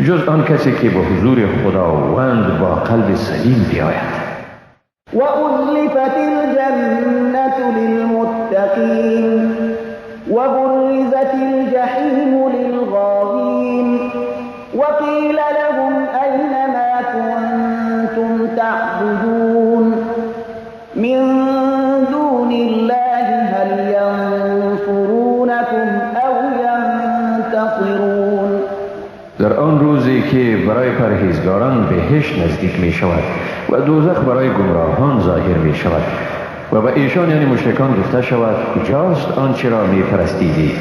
B: جز آن کسی که به حضور خداوند با قلب سلیم بیاید.
A: و ازلفت الجنة للمتقین وبرزت الجحیم للغاوین وقیل لهم أین ما کنتم تعبدون من دون الله هل ینصرونکم او ینتصرون.
B: در آن روزی که برای پرهیزگاران بهشت نزدیک می شود و دوزخ برای گمراهان ظاهر می شود و به ایشان یعنی مشرکان گفته شود کجاست آنچه را می پرستیدید؟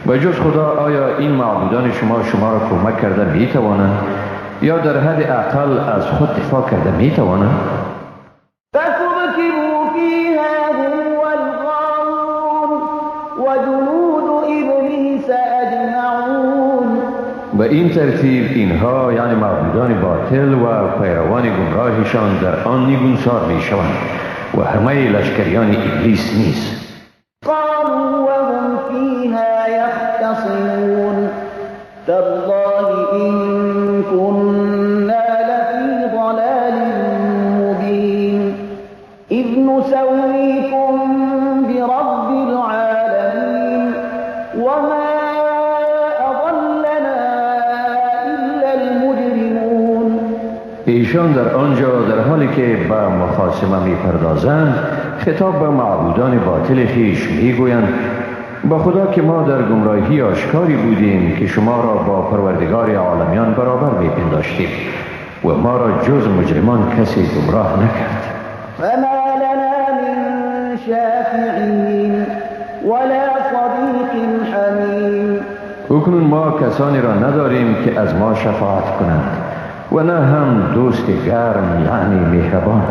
B: و جز خدا آیا این معبودان شما شما را کمک کرده می توانند یا در حد اقل از خود دفاع کرده می توانند؟
A: فسبكبوا فیها هم والغاوون وجنود ابلیس اجمعون.
B: به این ترتیب اینها یعنی معبودان باطل و پیروان گمراهشان در آن نگونسار می شوند و همه لشکریان ابلیس نیست.
A: قالوا وهم فیها یختصمون تالله إن كنا لفی ضلال مبین اذ نسویکم برب العالمین وما اضلنا الا المجرمون.
B: ایشان در آنجا در حالی که به مخاصمه میپردازند خطاب به معبودان باطل خویش میگویند با خدا که ما در گمراهی آشکاری بودیم که شما را با پروردگار عالمیان برابر میپنداشتیم و ما را جز مجرمان کسی گمراه نکرد.
A: فما لنا من شافعین ولا صدیق حمیم.
B: اکنون ما کسانی را نداریم که از ما شفاعت کنند و نه هم دوست گرم یعنی مهربان.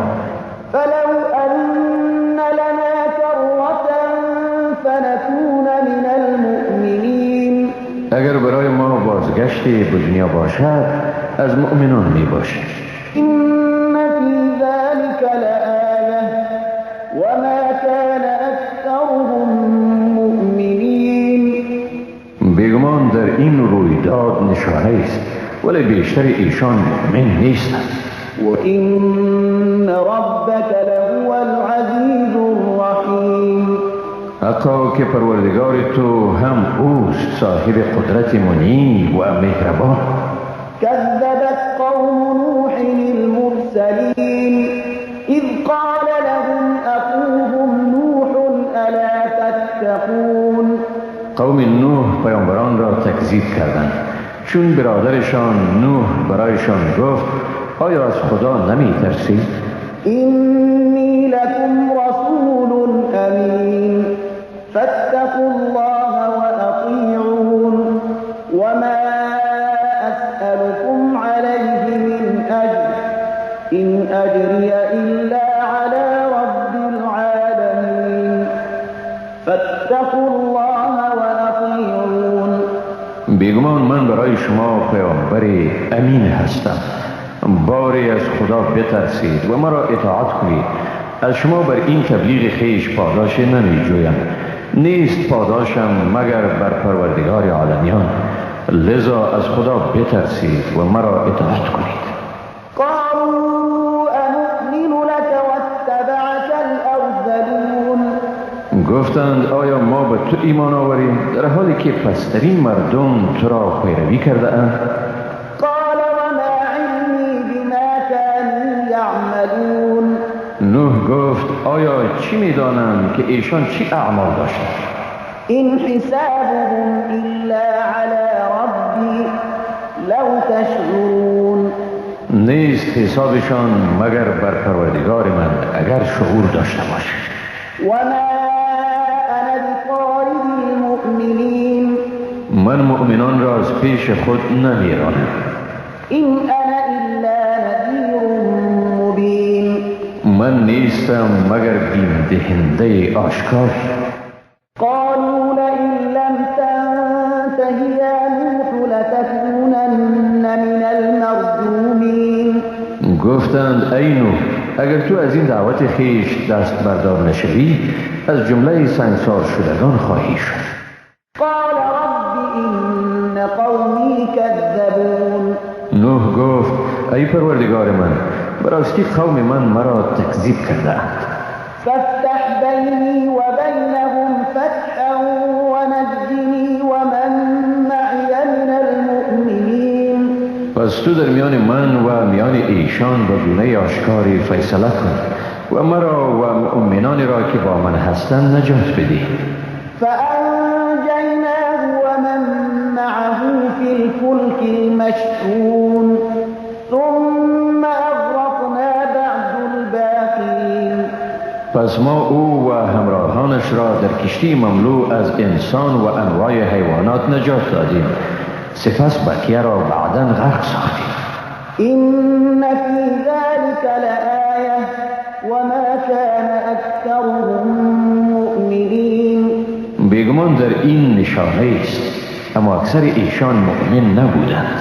A: فلو ان لنا کرة فنكون من المؤمنین.
B: اگر برای ما بازگشتی به دنیا باشد از مؤمنان می باشیم.
A: ان فی ذلک لآیة وما کان اکثرهم مؤمنین.
B: بیگمان در این رویداد نشانه است ولی بیشتر ایشان مؤمن نیستند.
A: و این ربک لهو العزیز الرحیم.
B: حتی که پروردگار تو هم اوست صاحب قدرت منی و مهربان.
A: کذبت قوم نوح المرسلین اذ قال لهم اخوهم نوح الا تتقون.
B: قوم نوح پیامبران را تکذیب کردند چون برادرشان نوح برایشان گفت آیا از خدا نمی ترسید؟
A: اینی لکم رسول امین فاتقوا الله واطیعون وما اسألكم علیه من فاتقوا الله وأطيعون.
B: بیگمان من برای شما پیامبر امین هستم. باری از خدا بترسید و مرا اطاعت کنید. از شما بر این تبلیغ خیش پاداش نمی جویم، نیست پاداشم مگر بر پروردگار عالمیان. لذا از خدا بترسید و مرا اطاعت کنید.
A: قالوا انؤمن لك واتبعك الارذلون.
B: گفتند آیا ما به تو ایمان آوریم در حالی که پسترین مردم تو را پیروی کرده اند؟
A: قال وما علمی بما كانوا یعملون.
B: نوح گفت آیا چی میدانم که ایشان چی اعمال داشتند؟
A: این حسابهم الا علی ربی لو تشعرون.
B: نیست حسابشان مگر بر پروردگار من اگر شعور داشته باشید.
A: وما انا بطارد المؤمنین.
B: من مؤمنان را از پیش خود نمیرانم.
A: این انا الا نذیر مبین.
B: من نیستم مگر بیم دهنده آشکار.
A: قالوا لئن لم تنته یا نوح لتكونن من المرجومین.
B: گفتند ای نوح اگر تو از این دعوت خیش دست بردار نشوی از جمله سنگسار شدگان خواهی شد.
A: قال رب این قومی کذبون.
B: نوح گفت ای پروردگار من، براستی قوم من مرا تکذیب کردند.
A: فافتح بینی و بینهم فتحا ونجنی ومن معی من المؤمنین.
B: پس تو در میان من و میان ایشان به گونه آشکاری فیصله کن و مرا و مؤمنان را که با من هستند نجات بده.
A: فانجیناه ومن معه فی الفلک المشحون ثم اغرقنا بعد الباقین.
B: پس ما او و همراهانش را در کشتی مملو از انسان و انواع حیوانات نجات دادیم، سپس بقیه را بعداً غرق ساختیم.
A: این فی ذلک لآیه وما کان اکثرهم مؤمنین.
B: بیگمان در این نشانه است، اما اکثر ایشان مؤمن نبودند.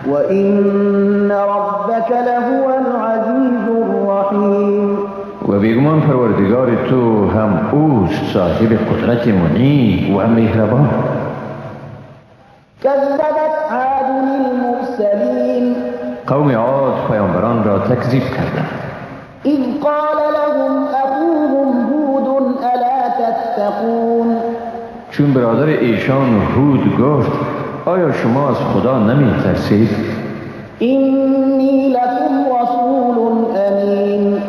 A: و این ربک لهو العزیز الرحیم.
B: و بیگمان پروردگار تو هم اوست صاحب قدرت منی و مهربان.
A: کذبت عاد المرسلین.
B: قوم عاد پیامبران را تکذیب کردند.
A: اذ قال لهم اخوهم هود الا تتقون.
B: چون برادر ایشان هود گفت آیا شما از خدا نمی ترسید؟
A: اینی لکم رسول امین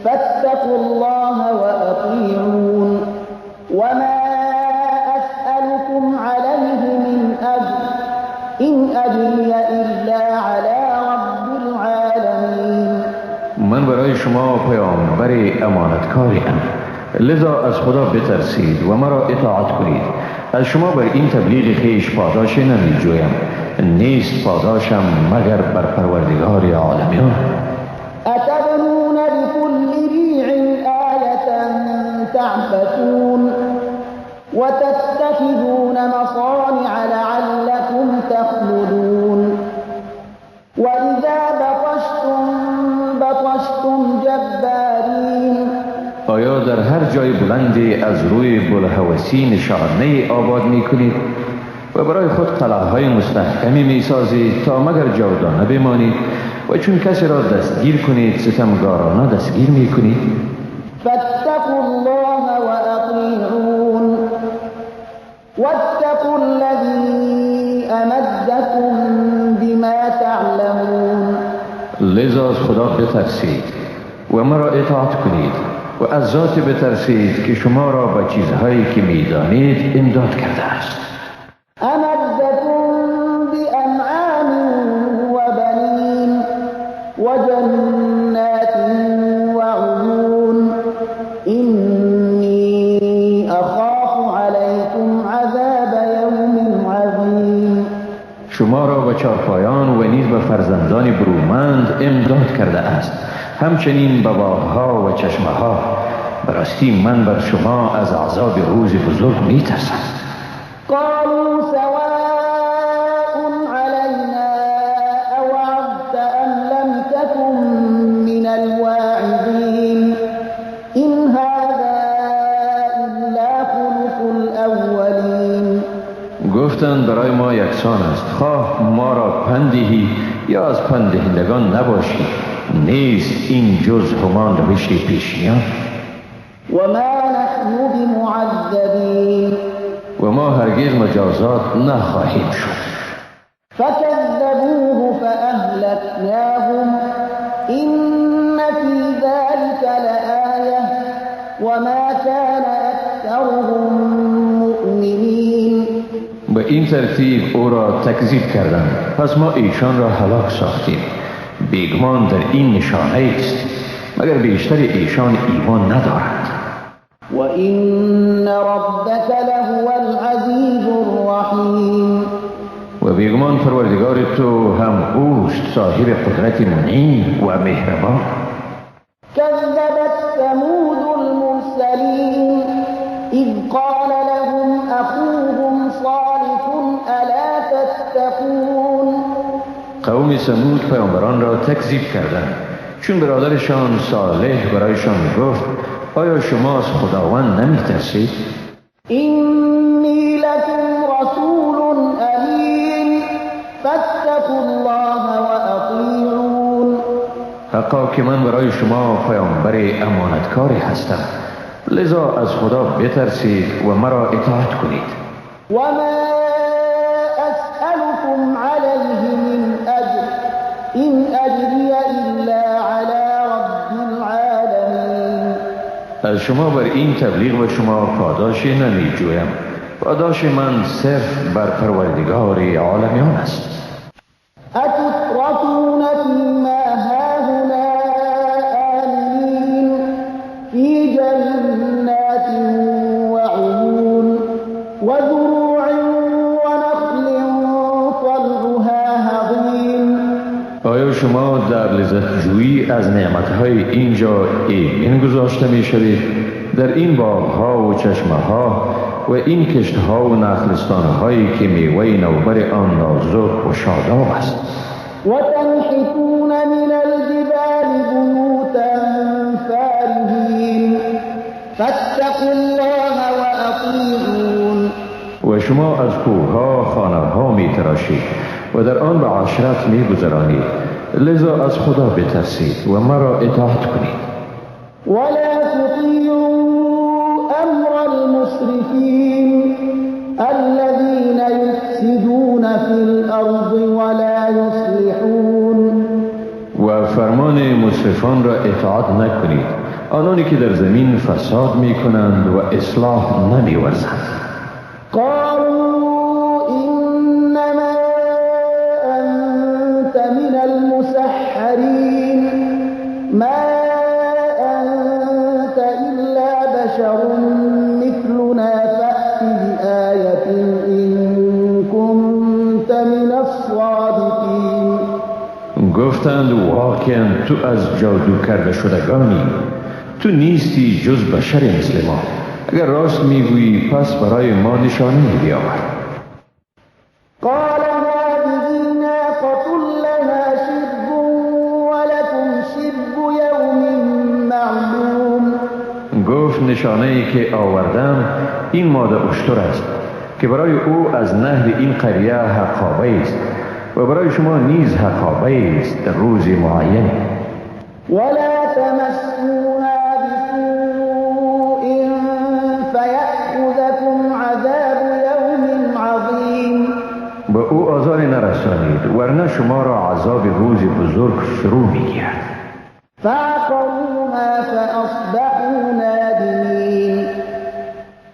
A: فاتقوا الله واطیعون وما اسألكم علیه من اجر این اجری الا علی رب العالمین.
B: من برای شما پیامبر امانتکاری ام، لذا از خدا بترسید و مرا اطاعت کنید. از شما بر این تبلیغ خیش پاداش نمی جویم، نیست پاداشم مگر بر پروردگار عالمیان.
A: اتبنون بكل ریع آیة تعبثون وتتخذون مصانع لعلكم تخلدون وإذا بطشتم بطشتم جبارین.
B: آیا در هر جای بلندی از روی بلهوسی نشانه آباد می کنید و برای خود قلعه های مستحکمی می سازید تا مگر جاودانه بمانید و چون کسی را دستگیر کنید ستمگارانه دستگیر می کنید؟
A: فاتقوا الله واطیعون واتقوا الذی امدکم بما تعلمون.
B: لذا از خدا بترسید و مرا اطاعت کنید و از ذات بترسید که شما را به چیزهایی که میدانید امداد کرده است.
A: امدکم بانعام وبنین وجنات وعیون انی اخاف علیکم عذاب یوم عظیم.
B: شما را به چارپایان و نیز به فرزندان برومند امداد کرده است، همچنین به باغها و چشمها. براستی من بر شما از عذاب روز بزرگ میترسم.
A: قالوا سواء علينا أوعظت أم لم تكن من الواعظين إن هذا إلا خلق الأولين.
B: گفتند برای ما یکسان است، خواه ما را پندهی یا از پندهندگان نباشی، نیست این جز همان روش پیشینیان.
A: و ما نحن بمعذبین.
B: و ما هرگز مجازات نخواهیم شد.
A: فكذبوه فأهلكناهم إن في ذلك لآية وما كان أكثرهم مؤمنين.
B: به این ترتیب او را تکذیب کردند، پس ما ایشان را هلاک ساختیم. بیگمان در این نشانه است، مگر بیشتر ایشان ایمان ندارند.
A: و این ربک لهو العزیز الرحیم.
B: و بیگمان پروردگار تو هم اوست، صاحب قدرت منعم و مهربان.
A: کذبت ثمود المرسلین اذ قال لهم اخوهم صالح الا تتقون.
B: قوم ثمود پیامبران را تکذیب کردند، چون برادرشان صالح برایشان گفت آیا شما از خداوند نمیترسید؟
A: اینی لکم رسول امین فاتقوا الله و اطیعون.
B: حقا که من برای شما پیامبر امانتکاری هستم، لذا از خدا بترسید و مرا اطاعت کنید.
A: و ما اسألكم علیه من اجر این اجری الا علی رب العالمین.
B: از شما بر این تبلیغ و شما پاداش نمی جویم، پاداش من صرف بر پروردگار عالمیان است.
A: اتترکون فیما هاهنا آمنین فی جنات و عیون و زروع و نخل طلعها هضیم.
B: آیا شما در لذت جویی از نعمتهای اینجا ایمن گذاشته می شوید؟ در این باغها و چشمه ها و این کشتها و نخلستانهایی که میوه نوبر آن نازک و شاداب است.
A: و تنحتون من الجبال بیوتا فارهین فاتقوا الله و اطیعون.
B: و شما از کوهها خانه ها می تراشید و در آن به عشرت می گذرانید، لذا از خدا بترسید و مرا اطاعت کنید.
A: ولا تطیعوا امر المسرفین الذین یفسدون فی الارض ولا یصلحون.
B: و فرمان مسرفان را اطاعت نکنید، آنانی که در زمین فساد می کنند و اصلاح نمی ورزند.
A: قالوا انما انت من المسحرین ما انت الا بشر مثلنا فأت بآیة ان كنت من الصادقین.
B: گفتند واقعا تو از جادو کرده شدگانی، تو نیستی جز بشر مثل ما، اگر راست میگویی پس برای ما نشانه بیاور.
A: قال هذه ناقة لها شرب ولكم شرب یوم معلوم.
B: گفت نشانه ای که آوردم این ماده اشتر است که برای او از نهر این قریه حقابه است و برای شما نیز حقابه است در روز معین.
A: ولا تمسوها بسوء فیأخذکم عذاب یوم عظیم.
B: به او آزار نرسانید ورنه شما را عذاب روز بزرگ فرو میگیرد.
A: فعقروها فأصبحوا نادمین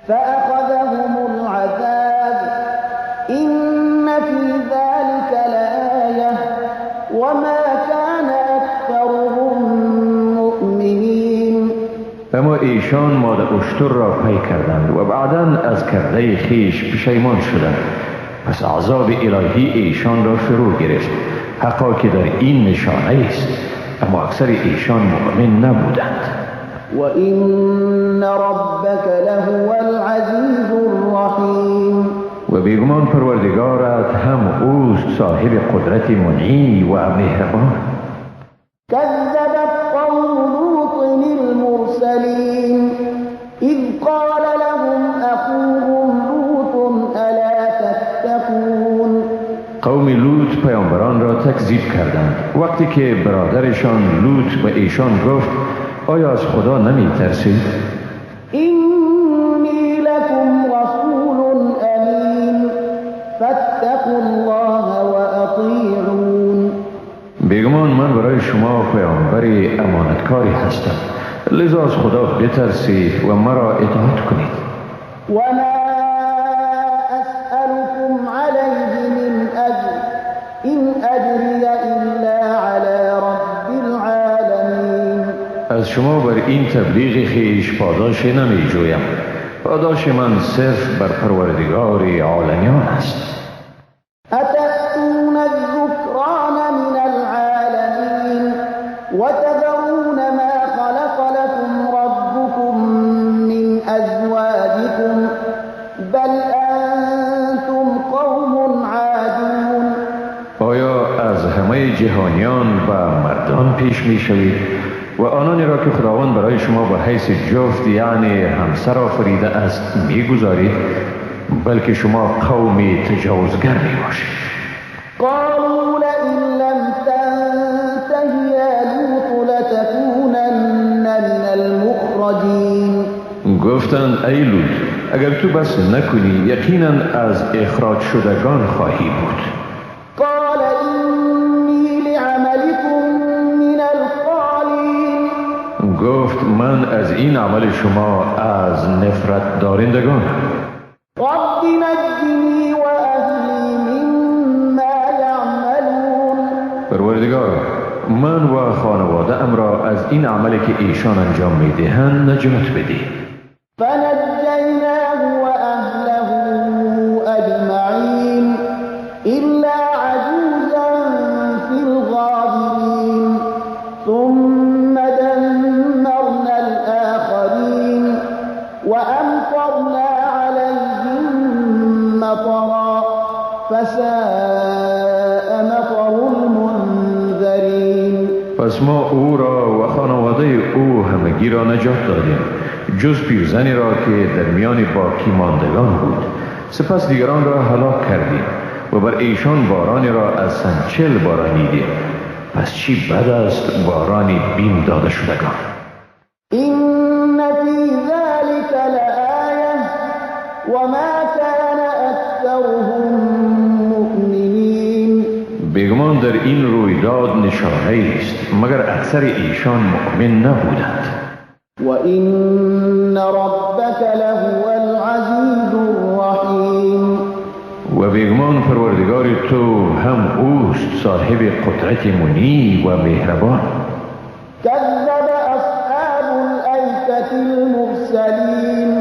A: فأخذهم العذاب إن في ذلك لآية وما كان أكثرهم مؤمنین.
B: اما ایشان ماده اشتر را پی کردند و بعدا از کرده خیش پشیمان شدند، پس عذاب الهی ایشان را فرو گرفت. حقا که در این نشانه است، اما اکثر ایشان مؤمن نبودند.
A: وإن ربك لهو العزیز الرحیم.
B: و بیگمان پروردگارت هم اوست صاحب قدرت منعی و مهربان.
A: كذبت قوم لوط المرسلین اذ قال لهم اخوهم لوط الا تتقون.
B: قوم لوط پیامبران را تکذیب کردند وقتی که برادرشان لوط به ایشان گفت آیا از خدا نمی ترسید؟
A: اینی لکم رسول امین فاتقوا الله و اطیعون.
B: بیگمان من برای شما پیامبر امانتکاری هستم، لذا از خدا بترسید و مرا اطاعت کنید.
A: و ما اسألكم علیه من اجر این اجری الا علی رب العالمین.
B: از شما بر این تبلیغ خویش پاداش نمی جویم، پاداش من صرف بر پروردگار عالمیان است.
A: اتأتون الذکران من العالمین وتذرون ما خلق لكم ربكم من ازواجكم بل انتم قوم عادون.
B: آیا از همه جهانیان و مردان پیش می شوید و آنانی را که خداوند برای شما به حیث جفت یعنی همسر آفریده است میگذارید؟ بلکه شما قومی تجاوزگر می باشید.
A: قالوا لئن لم تنته یا لوط لتکونن من المخرجین.
B: گفتند ای لوط اگر تو بس نکنی یقینا از اخراج شدگان خواهی بود.
A: قال انی لعملکم من القالین.
B: گفت من از این عمل شما از نفرت دارندگان.
A: رب نجنی و اهلی مما یعملون.
B: پروردگارا من و خانواده ام را از این عملی که ایشان انجام میدهند نجات بده.
A: فنجیناه و اهله اجمعین الا عجوزا فی الغابرین ثم دمرنا الآخرین وامطرنا علیهم مطرا فساء مطر المنذرین.
B: پس ما او را و خانواده او همگی را نجات دادیم جز پیرزنی را که در میان باقی ماندگان بود. سپس دیگران را هلاک کردیم و بر ایشان بارانی را از سنچل بارانیدیم. پس چی بد است بارانی بیم داده شدگان.
A: این فی ذلک لآیه وما کان اکثرهم مؤمنین.
B: بیگمان در این رویداد نشانه است مگر اکثر ایشان مؤمن نبودند.
A: وإن ربک لهو العزیز الرحیم.
B: و بیگمان پروردگار تو هم اوست صاحب قدرت منی و مهربان.
A: کذب اصحاب الایکة المرسلین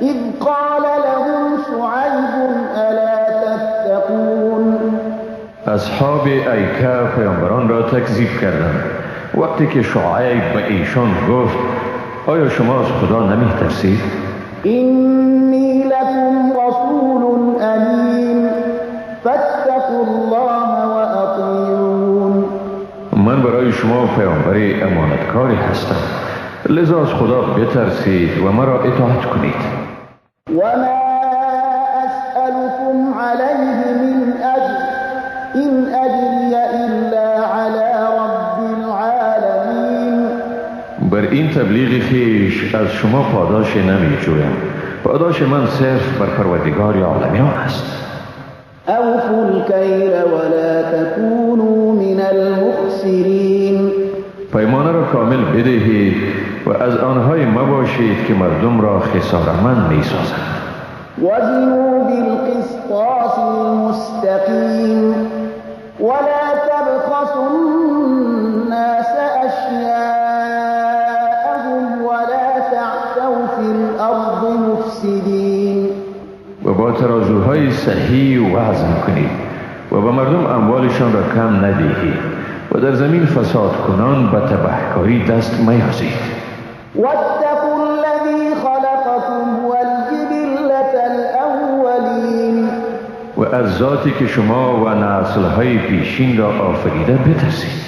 A: اذ قال لهم شعیب الا تتقون.
B: اصحاب ایکه پیامبران را تکذیب کردند وقتی که شعیب به ایشان گفت آیا شما از خدا نمی ترسید؟
A: اینی لکم رسول امین فاتقوا الله و اطیعون.
B: من برای شما پیامبر امانتکاری هستم، لذا از خدا بترسید و مرا اطاعت کنید.
A: و ما اسألكم علیه من اجر این اجری الا علی رب العالمین.
B: بر این تبلیغ خویش از شما پاداش نمی جویم، پاداش من صرف بر پروردگار عالمیان است.
A: اوفوا الکیل ولا تکونوا من المخسرین.
B: پیمانه را کامل بدهید و از آنهای مباشید که مردم را خساره‌مند می سازند.
A: وزنوا بالقسطاس المستقیم ولا تبخسوا الناس اشیاءهم ولا تعثوا فی الارض مفسدین.
B: و با ترازوهای صحیح وزن کنید و به مردم اموالشان را کم ندهید و در زمین فساد کنان به تبهکاری دست میازید.
A: واتقوا الذي خلقكم والجبلة الأولين.
B: و از ذاتی که شما و نسل‌های پیشین را آفریده بترسید.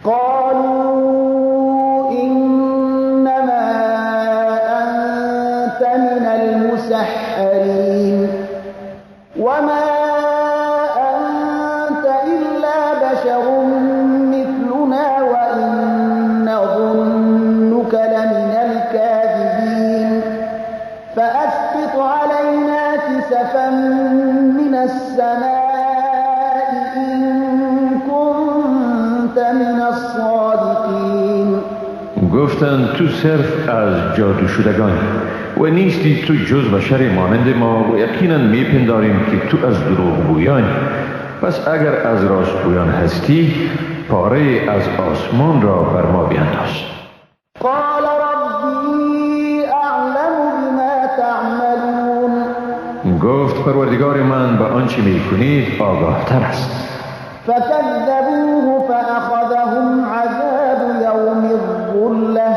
A: قالوا إنما أنت من المسحرين وما أنت إلا بشر مثلنا وإن نظنك لمن الكاذبين فأسقط علينا كسفا من السماء إن كنت من الصادقين.
B: گفتند تو صرف از جادو شدگانی و نیستی تو جز بشر مانند ما و یقینا میپنداریم که تو از دروغگویانی. پس اگر از راستگویان هستی پاره از آسمان را بر ما بینداز.
A: قال ربی اعلم بما تعملون.
B: گفت پروردگار من به آنچه میکنید آگاه تر است.
A: فكذبوه فأخذهم عذاب يوم الظلة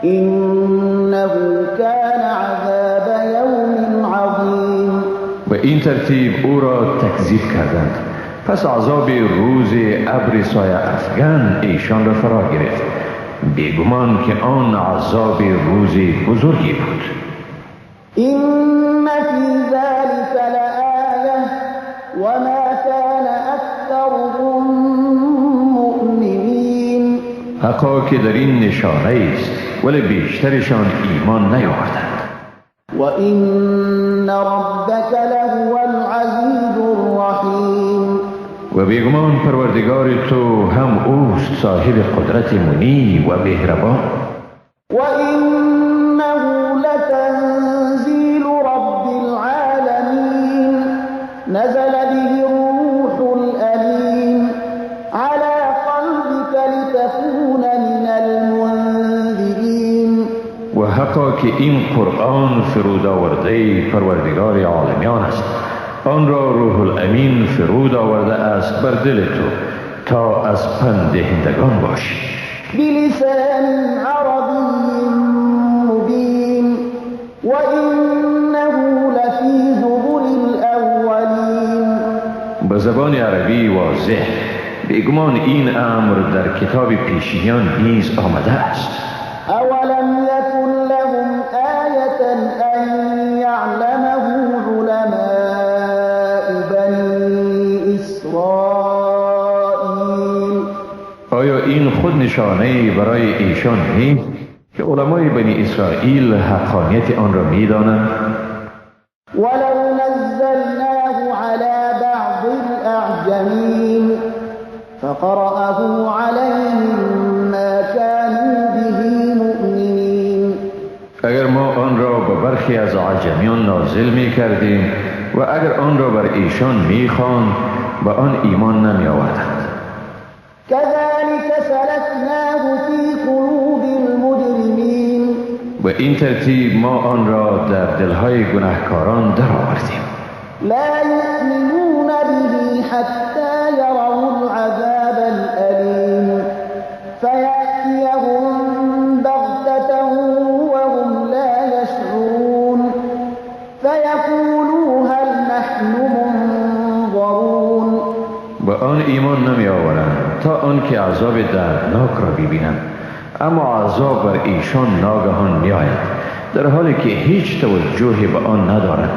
A: إنه كان عذاب يوم عظيم.
B: و این ترتیب او را تکذیب کردند. پس عذاب روز ابر سایه افگن ایشان را فرا گرفت. بیگمان که آن عذاب روز بزرگی بود.
A: إن في ذلك لآية وما كان أكثرهم مؤمنين.
B: حقا که در این نشانه است، ولی بیشترشان ایمان نیاوردند.
A: وإن ربك لهو العزيز الرحيم.
B: و بیگمان پروردگار تو هم اوست صاحب قدرت منی و مهربان.
A: وإنه لتنزيل رب العالمين نزل به الروح الأمين على قلبك لتكون من المنذرين.
B: و حقا که این قرآن فرود آورده پروردگار عالمیان است. آن را روح الامین فرود آورده است بر دل تو تا از پند دهندگان باشی.
A: بلسان عربی مبین وإنه لفی زبر الأولین.
B: به زبان عربی واضح، بیگمان این امر در کتاب پیشینیان نیز آمده است.
A: اولم یکن لهم آیة ان یعلمه علماء بنی اسرائیل.
B: آیا این خود نشانه برای ایشان نیست که علمای بنی اسرائیل حقانیت آن را می‌دانند؟
A: ولو نزلناه على بعض الأعجمین فقرأه عليهم ما كانوا به مؤمنین.
B: اگر ما آن را به برخی از عجمیان نازل می کردیم و اگر آن را بر ایشان می خواند به آن ایمان نمی آوردند.
A: كذلك سلكناه في قلوب المجرمین.
B: به این ترتیب ما آن را در دلهای گناهکاران درآوردیم.
A: لا یؤمنون به حتی یروا العذاب الألیم فیأتیهم بغتة وهم لا یشعرون فیقولوا هل نحن منظرون.
B: به آن ایمان نمی آورند تا آنکه عذاب دردناک را ببینند، اما عذاب بر ایشان ناگهان می آید در حالی که هیچ توجهی به آن ندارند.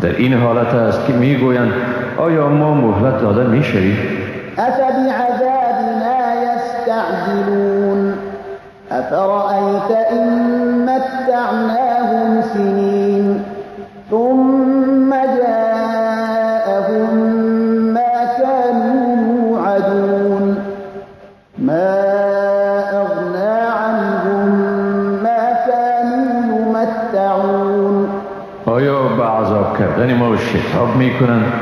B: در این حالت است که میگویند آیا ما مهلت داده میشویم؟
A: افبعذابنا یستعجلون افرأیت ان متعناهم سنین ثم جاءهم ما كانوا یوعدون ما اغنى عنهم ما كانوا یمتعون.
B: آیا به عذاب کردن ما شتاب میکنند؟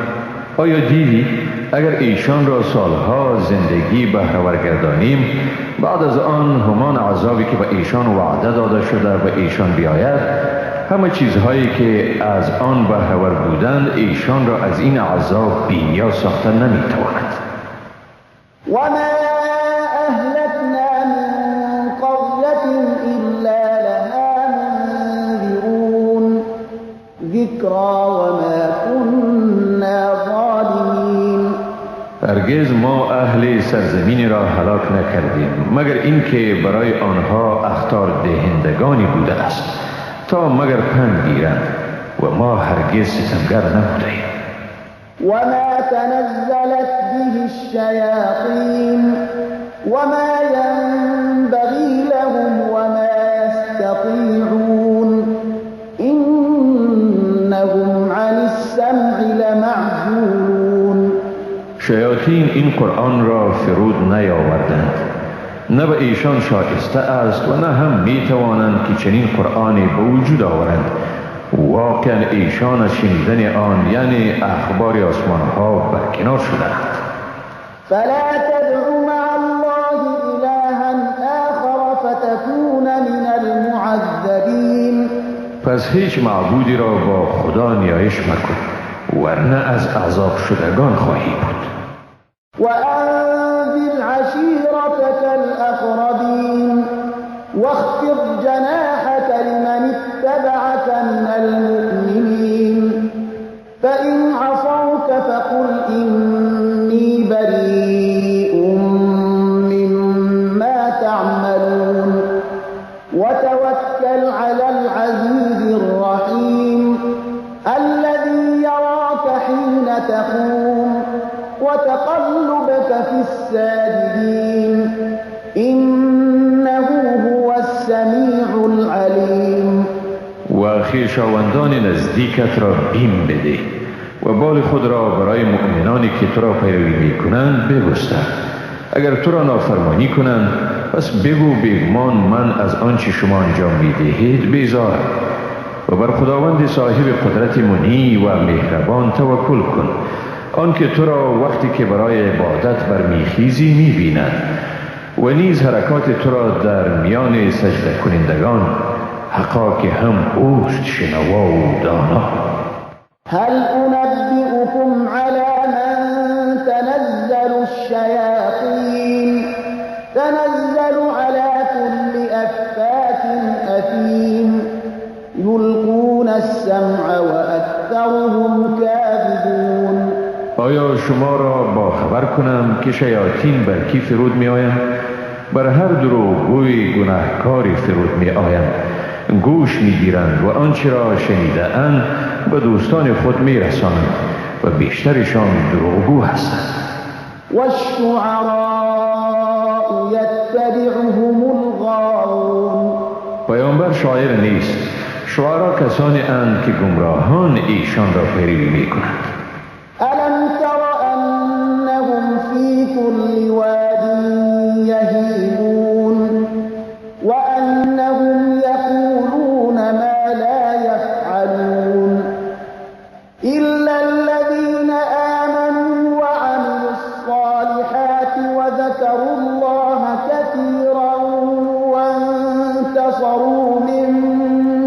B: آیا دیدی اگر ایشان را سالها زندگی بهره‌ور گردانیم، بعد از آن همان عذابی که به ایشان وعده داده شده به ایشان بیاید، همه چیزهایی که از آن بهره‌ور بودند ایشان را از این عذاب بی‌نیاز ساخته نمیتواند.
A: وما اهلكنا من قرية الذكرى وما كنا ظالمين.
B: هرگز ما اهل سرزمین را هلاک نکردیم مگر اینکه برای آنها اخطار دهندگانی بوده است تا مگر پند گیرند، و ما هرگز ستمگر نبودیم.
A: وما تنزلت به الشياطين وما ينبغي لهم وما يستطيعون إنهم عن السمع لمعزولون.
B: شیاطین این قرآن را فرود نیاوردند، نه به ایشان شایسته است و نه هم می توانند که چنین قرآنی به وجود آورند. واقعا ایشان از شنیدن آن، یعنی اخبار آسمان ها، برکنار شدند.
A: فلا تدع مع الله إلها آخر فتكون من المعذبین.
B: پس هیچ معبودی را با خدا نیایش مکن، ورنه از عذاب شدگان خواهی بود.
A: وأنذر عشیرتک الأقربین واخفض جناحك لمن اتبعك من المؤمنين فإن عصوك فقل إني بريء مما تعملون وتوكل على العزيز الرحيم الذي يراك حين تقوم وتقلبك في الساجدين إنه هو السميع العليم.
B: و خویشاوندان نزدیکت را بیم بده و بال خود را برای مؤمنانی که تو را پیروی میکنند بگستر. اگر تو را نافرمانی کنند پس بگو بیگمان من از آنچه شما انجام میدهید بیزارم، و بر خداوند صاحب قدرت منی و مهربان توکل کن، آنکه تو را وقتی که برای عبادت برمیخیزی میبیند و نیز حرکات تو را در میان سجده کنندگان، حقا که هم اوست شنوا و دانا.
A: هل انبئكم على من تنزل الشياطين تنزل على كل أفاك أثيم يلقون السمع وأكثرهم كاذبون.
B: آیا شما را با خبر کنم که شیاطین بر کی فرود می آیند؟ بر هر دروغگوی گناهکاری فرود می آیند، گوش می گیرند و آنچه را شنیده اند به دوستان خود می رسانند و بیشترشان دروغگو هستند.
A: والشعراء یتبعهم الغاوون.
B: پیامبر شاعر نیست، شعرا کسانی اند که گمراهان ایشان را پیروی می کنند.
A: ألم تر أنهم في كل واد يهيمون وأنهم يقولون ما لا يفعلون إلا الذين آمنوا وعملوا الصالحات وذكروا الله كثيرا وانتصروا من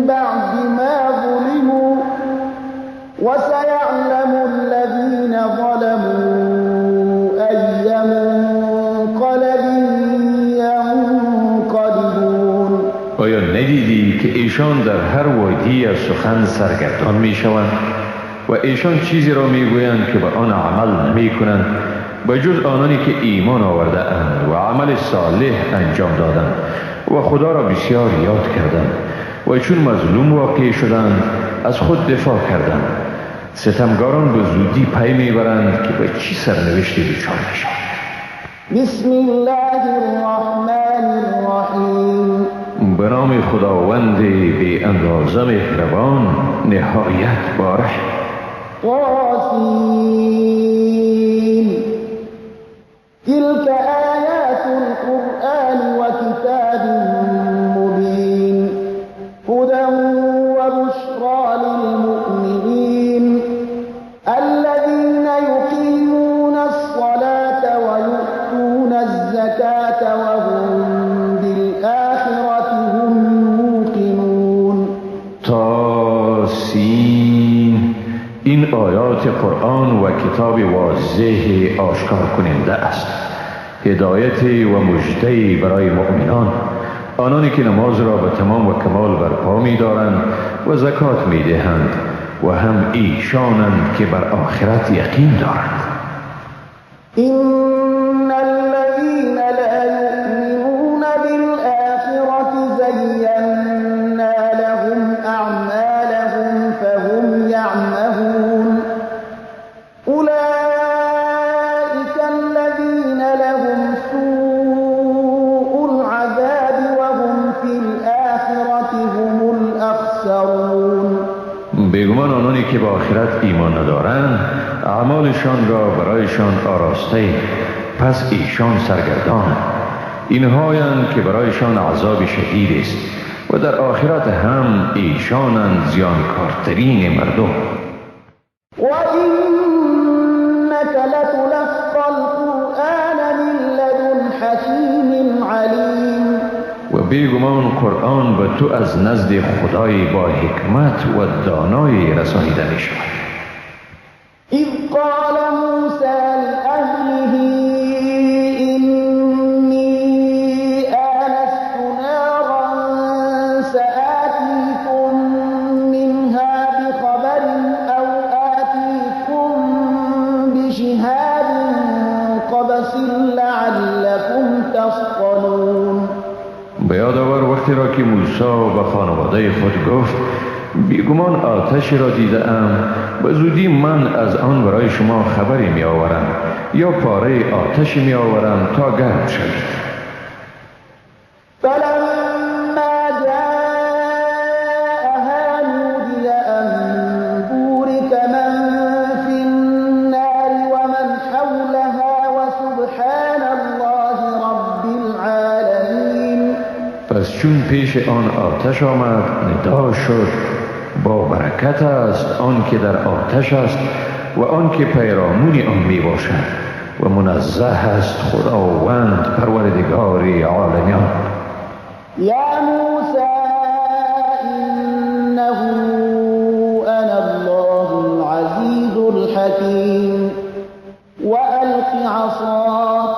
A: بعد ما ظلموا وسيعلم الذين ظلموا أي منقلب ينقلبون.
B: آیا ندیدی که ایشان در هر وادی از سخن سرگردان می شوند و ایشان چیزی را می گویند که به آن عمل نمی کنند به جز آنانی که ایمان آورده اند و عمل صالح انجام دادند و خدا را بسیار یاد کردند و چون مظلوم واقع شدند از خود دفاع کردند. ستمگاران به زودی پی میبرند که به چی سرنوشتی دچار میشوند.
A: بسم الله الرحمن الرحیم.
B: به نام خداوند بی اندازه مهربان نهایت باره.
A: طاسین. تلك آیات القرآن وکتاب مبین هدى وبشرى للمؤمنين الذين يقيمون الصلاة ويؤتون الزكاة وهم بالآخرة هم يوقنون.
B: طاسین. این آیات قرآن و کتاب واضح آشکار کننده است، هدایت و مژده برای مؤمنان، آنانی که نماز را به تمام و کمال برپا می دارند و زکات می دهند و هم ایشانند که بر آخرت یقین دارند.
A: إن الذين لا يؤمنون بالآخرة زينا لهم أعمالهم فهم يعمهون أولئك الذين لهم سوء العذاب وهم في الآخرة هم الأخسرون.
B: بیگمان آنانی که به آخرت ایمان ندارند اعمالشان را برایشان آراسته، پس ایشان سرگردانند. اینهایند که برایشان عذاب شدید است و در آخرت هم ایشانند زیانکارترین مردم.
A: وإنك لتلقى القرآن من لدن حكيم عليم.
B: و بیگمان قرآن به تو از نزد خدای با حکمت و دانای رسانیده می شود.
A: إذ قال موسى لأهله إني آنست نارا سآتيكم منها بخبر أو آتيكم بشهاب قبس لعلكم تصطلون.
B: به یاد آور وقتی را که موسی به خانواده خود گفت بیگمان آتشی را دیدم، به زودی من از آن برای شما خبری می آورم یا پاره آتشی می آورم تا گرم شوید.
A: فلما جاءها نودي أن بورك من في النار ومن حولها وسبحان الله رب العالمين.
B: پس چون پیش آن آتش آمد ندا شد با برکت است آن که در آتش است و آن که پیرامون آن می باشد و منزه است خداوند پروردگار عالمیان.
A: یا موسی انه انا الله العزیز الحکیم والق عصاک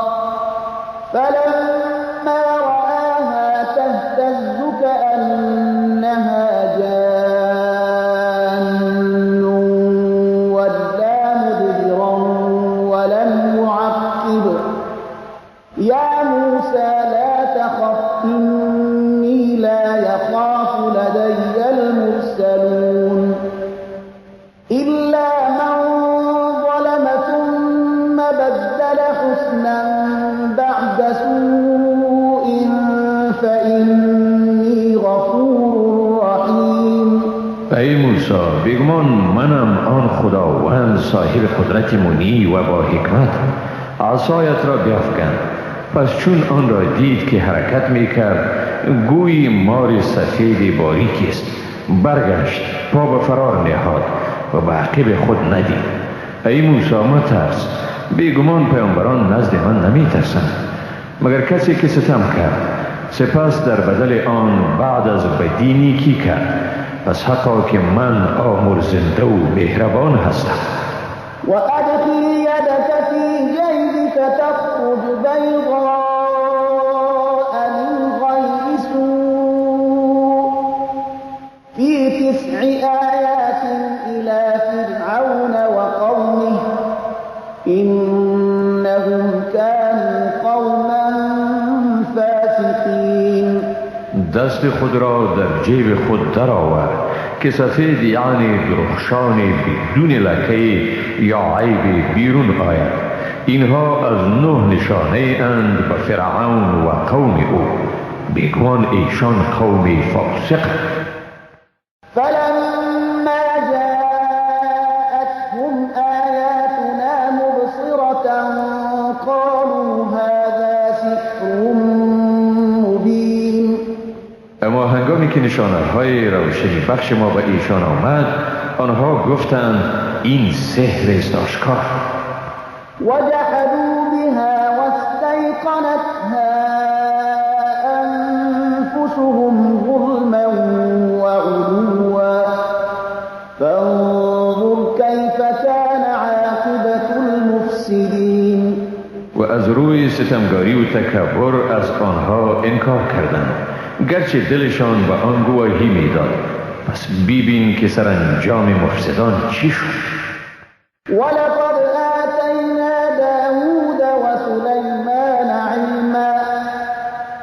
A: فلما رآها تهتز كأنها جان ولا مدبرا ولم يعقب يا موسى لا تخف إني لا يخاف لدي المرسلون إلا من ظلم ثم بدل حسنا بعد سوء فإني غفور رحیم.
B: ای موسی بیگمان منم آن خداوند صاحب قدرت منی و با حکمت. عصایت را بیافکن. پس چون آن را دید که حرکت میکرد گویی مار سفید باریکی است، برگشت، پا به فرار نهاد و به عقب خود ندید. ای موسی مترس، بیگمان پیامبران نزد من نمیترسند مگر کسی که ستم کرد سپس در بدل آن بعد از بدی نیکی کرد، پس حقا که من آمرزنده و مهربان هستم.
A: و ادخل یدک فی جیبک تخرج بیضاء من غیر سوء فی تسع آیات الی فرعون وقومه انهم كانوا قوما فاسقین.
B: دست خود را در جیب خود درآور که سفید یعنی درخشان بدون لکه یا عیب بیرون آید. اینها از 9 نشانه اند به فرعون و قوم او، بیگمان ایشان قوم فاسق.
A: فلما جاءتهم آیاتنا مبصرة قالوا هذا سحر مبین.
B: اما هنگامی که نشانه‌های روشنی بخش ما به ایشان آمد، آنها گفتند این سحر است آشکار.
A: وجحدوا بها واستيقنتها أنفسهم ظلما وعلوا فانظر كيف كان عاقبة المفسدين.
B: و از روی ستمگاری و تکبر از آنها انکار کردند، گرچه دلشان به آن گواهی میداد. پس ببین که سرانجام مفسدان چی شد.
A: ولقد آتینا داود وسلیمان علما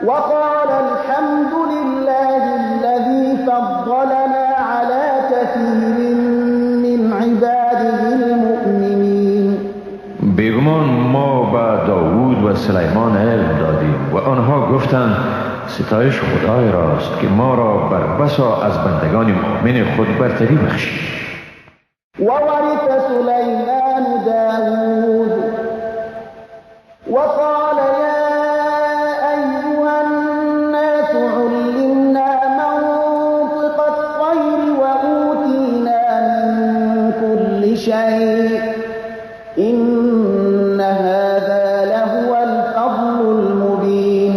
A: وقال الحمد لله الذي فضلنا على كثير من عباده المؤمنین.
B: بیگمان ما به داود و سلیمان علم دادیم و آنها گفتند ستایش خدای راست که ما را بر بسا از بندگان مؤمن خود برتری بخشید.
A: وورث سلیمان داود وقال یا ایها الناس علمنا منطق الطیر وأوتینا من كل شیء إن هذا لهو الفضل المبین.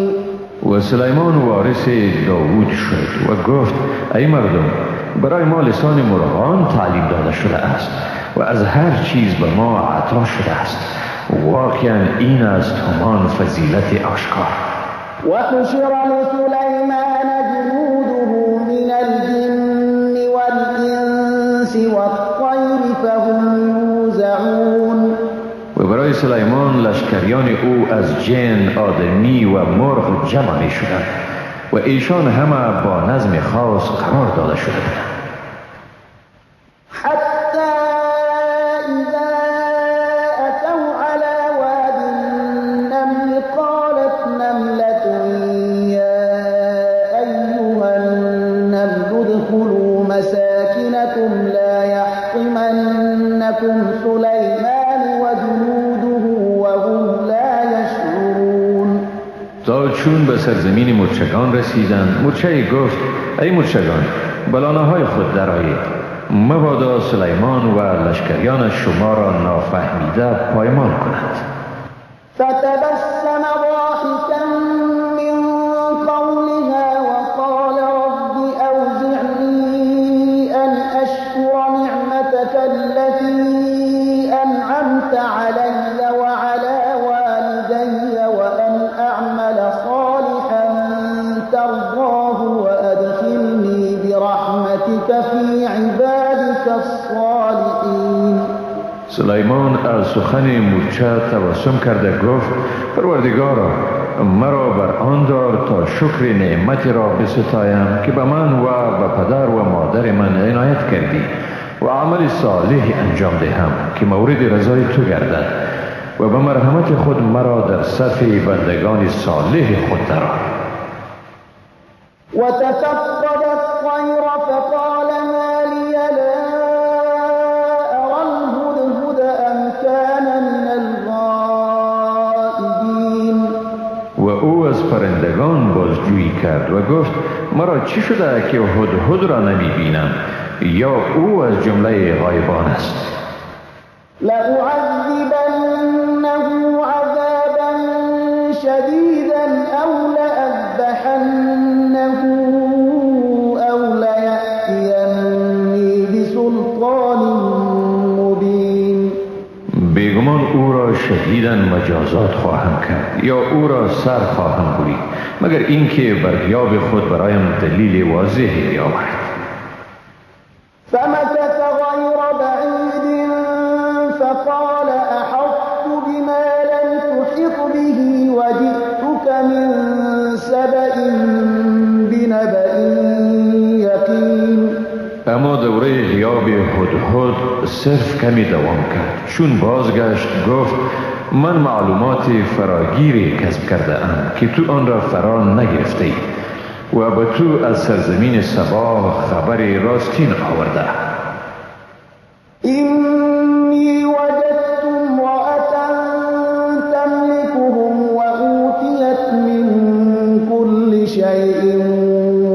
B: و سلیمان وارث داود شد و گفت ای مردم، برای ما لسان مرغان تعلیم داده شده است و از هر چیز به ما عطا شده است. واقعا این است همان فضیلت آشکار.
A: وحشر لسلیمان جنوده من الجن والانس والطیر فهم یوزعون.
B: و برای سلیمان لشکریان او از جن، آدمی و مرغ جمع می شدند و ایشان همه با نظم خاص قرار داده شده بودند.
A: حتی اذا اتوا على واد النمل قالت نملة یا ایها النمل ادخلوا مساکنکم لا یحطمنکم سلیمان وجنوده وهم لا یشعرون.
B: تا چون به سرزمین مورچگان رسیدند، مورچه گفت ای مورچگان، به های خود درآیید، مبادا سلیمان و لشکریان شما را نافهمیده پایمال کنند.
A: فتبسم ضاحکا من قولها وقال رب اوزعنی ان اشکر نعمتک التي انعمت علی وعلى والدی وان اعمل صالحا ترضاه وادخلنی برحمتک فی عبادک الصالحین.
B: سلیمان از سخن مورچه تبسم کرده گفت پروردگارا، مرا بر آن دار تا شکر نعمت را بستایم که به من و به پدر و مادر من عنایت کردی و عمل صالح انجام دهم که مورد رضای تو گردد و به مرحمت خود مرا در صف بندگان صالح خود درآر.
A: وتفقد الطیر فقال ما لی لا ارى الهدهد ام كان من الغائبین.
B: و او از پرندگان بازجویی کرد و گفت مرا چی شده که هدهد را نمی بینم، یا او از جمله غایبان است؟
A: لأعذبنه عذابا شدیدا او لأذبحنه او لیأتینی بسلطان مبین.
B: بیگمان او را شدیداً مجازات خواهم کرد یا او را سر خواهم برید، مگر اینکه بر غیاب خود برایم دلیل واضحی بیاورد.
A: فمكث غیر بعید فقال احطت بما لم تحط به وجئتك من سبأ بنبأ یقین.
B: اما دوره غیاب هدهد صرف کمی دوام کرد. چون بازگشت گفت من معلومات فراگیری کسب کرده ام که تو آن را فرا نگرفته ای و به تو از سرزمین سبا خبر راستین آورده.
A: اینی وجدت امرأة تملکهم وأوتیت من كل شیء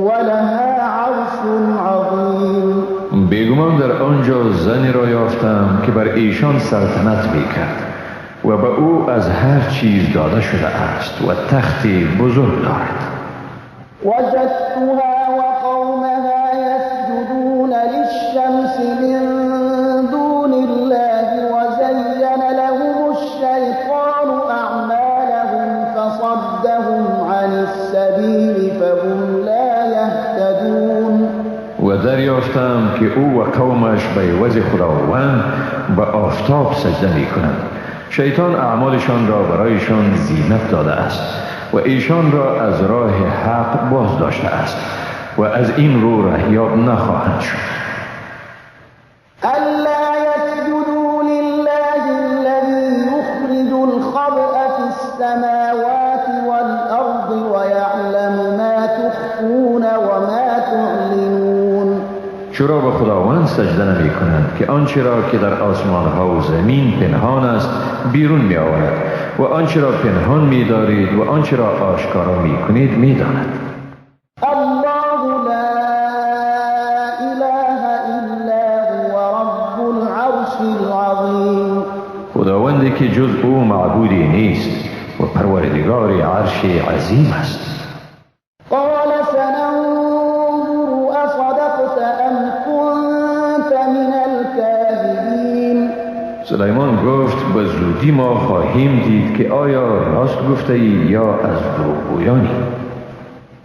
A: ولها عرش عظیم.
B: بیگمان در آنجا زنی را یافتم که بر ایشان سلطنت میکرد و به او از هر چیز داده شده است و تخت بزرگ دارد.
A: وجدتها وقومها يسجدون للشمس من دون الله وزين لهم الشيطان أعمالهم فصدهم عن السبيل فهم لا يهتدون.
B: و دریافتم یافتم که او و قومش به عوض خداوند به آفتاب سجده می کنند. شیطان اعمالشان را برایشان زینت داده است و ایشان را از راه حق باز داشته است و از این رو رهیاب نخواهند شد.
A: ألا يسجدوا لله الذي يخرج الخبأ في السماوات والأرض ويعلم ما تخفون وما تعلنون.
B: چرا به خداوند سجده نمی کنند که آنچه را که در آسمان ها و زمین پنهان است بیرون می آورد و آنچه را پنهان می دارید و آنچه را آشکارا می کنید می داند.
A: الله لا اله الا هو رب العرش العظیم.
B: خداوندی که جز او معبودی نیست و پروردگار عرش عظیم است.
A: قال سننظر اصدقت ام كنت من الكاذبین.
B: سلیمان گفت به زودی ما خواهیم دید که آیا راست گفته ای یا از دروغگویانی.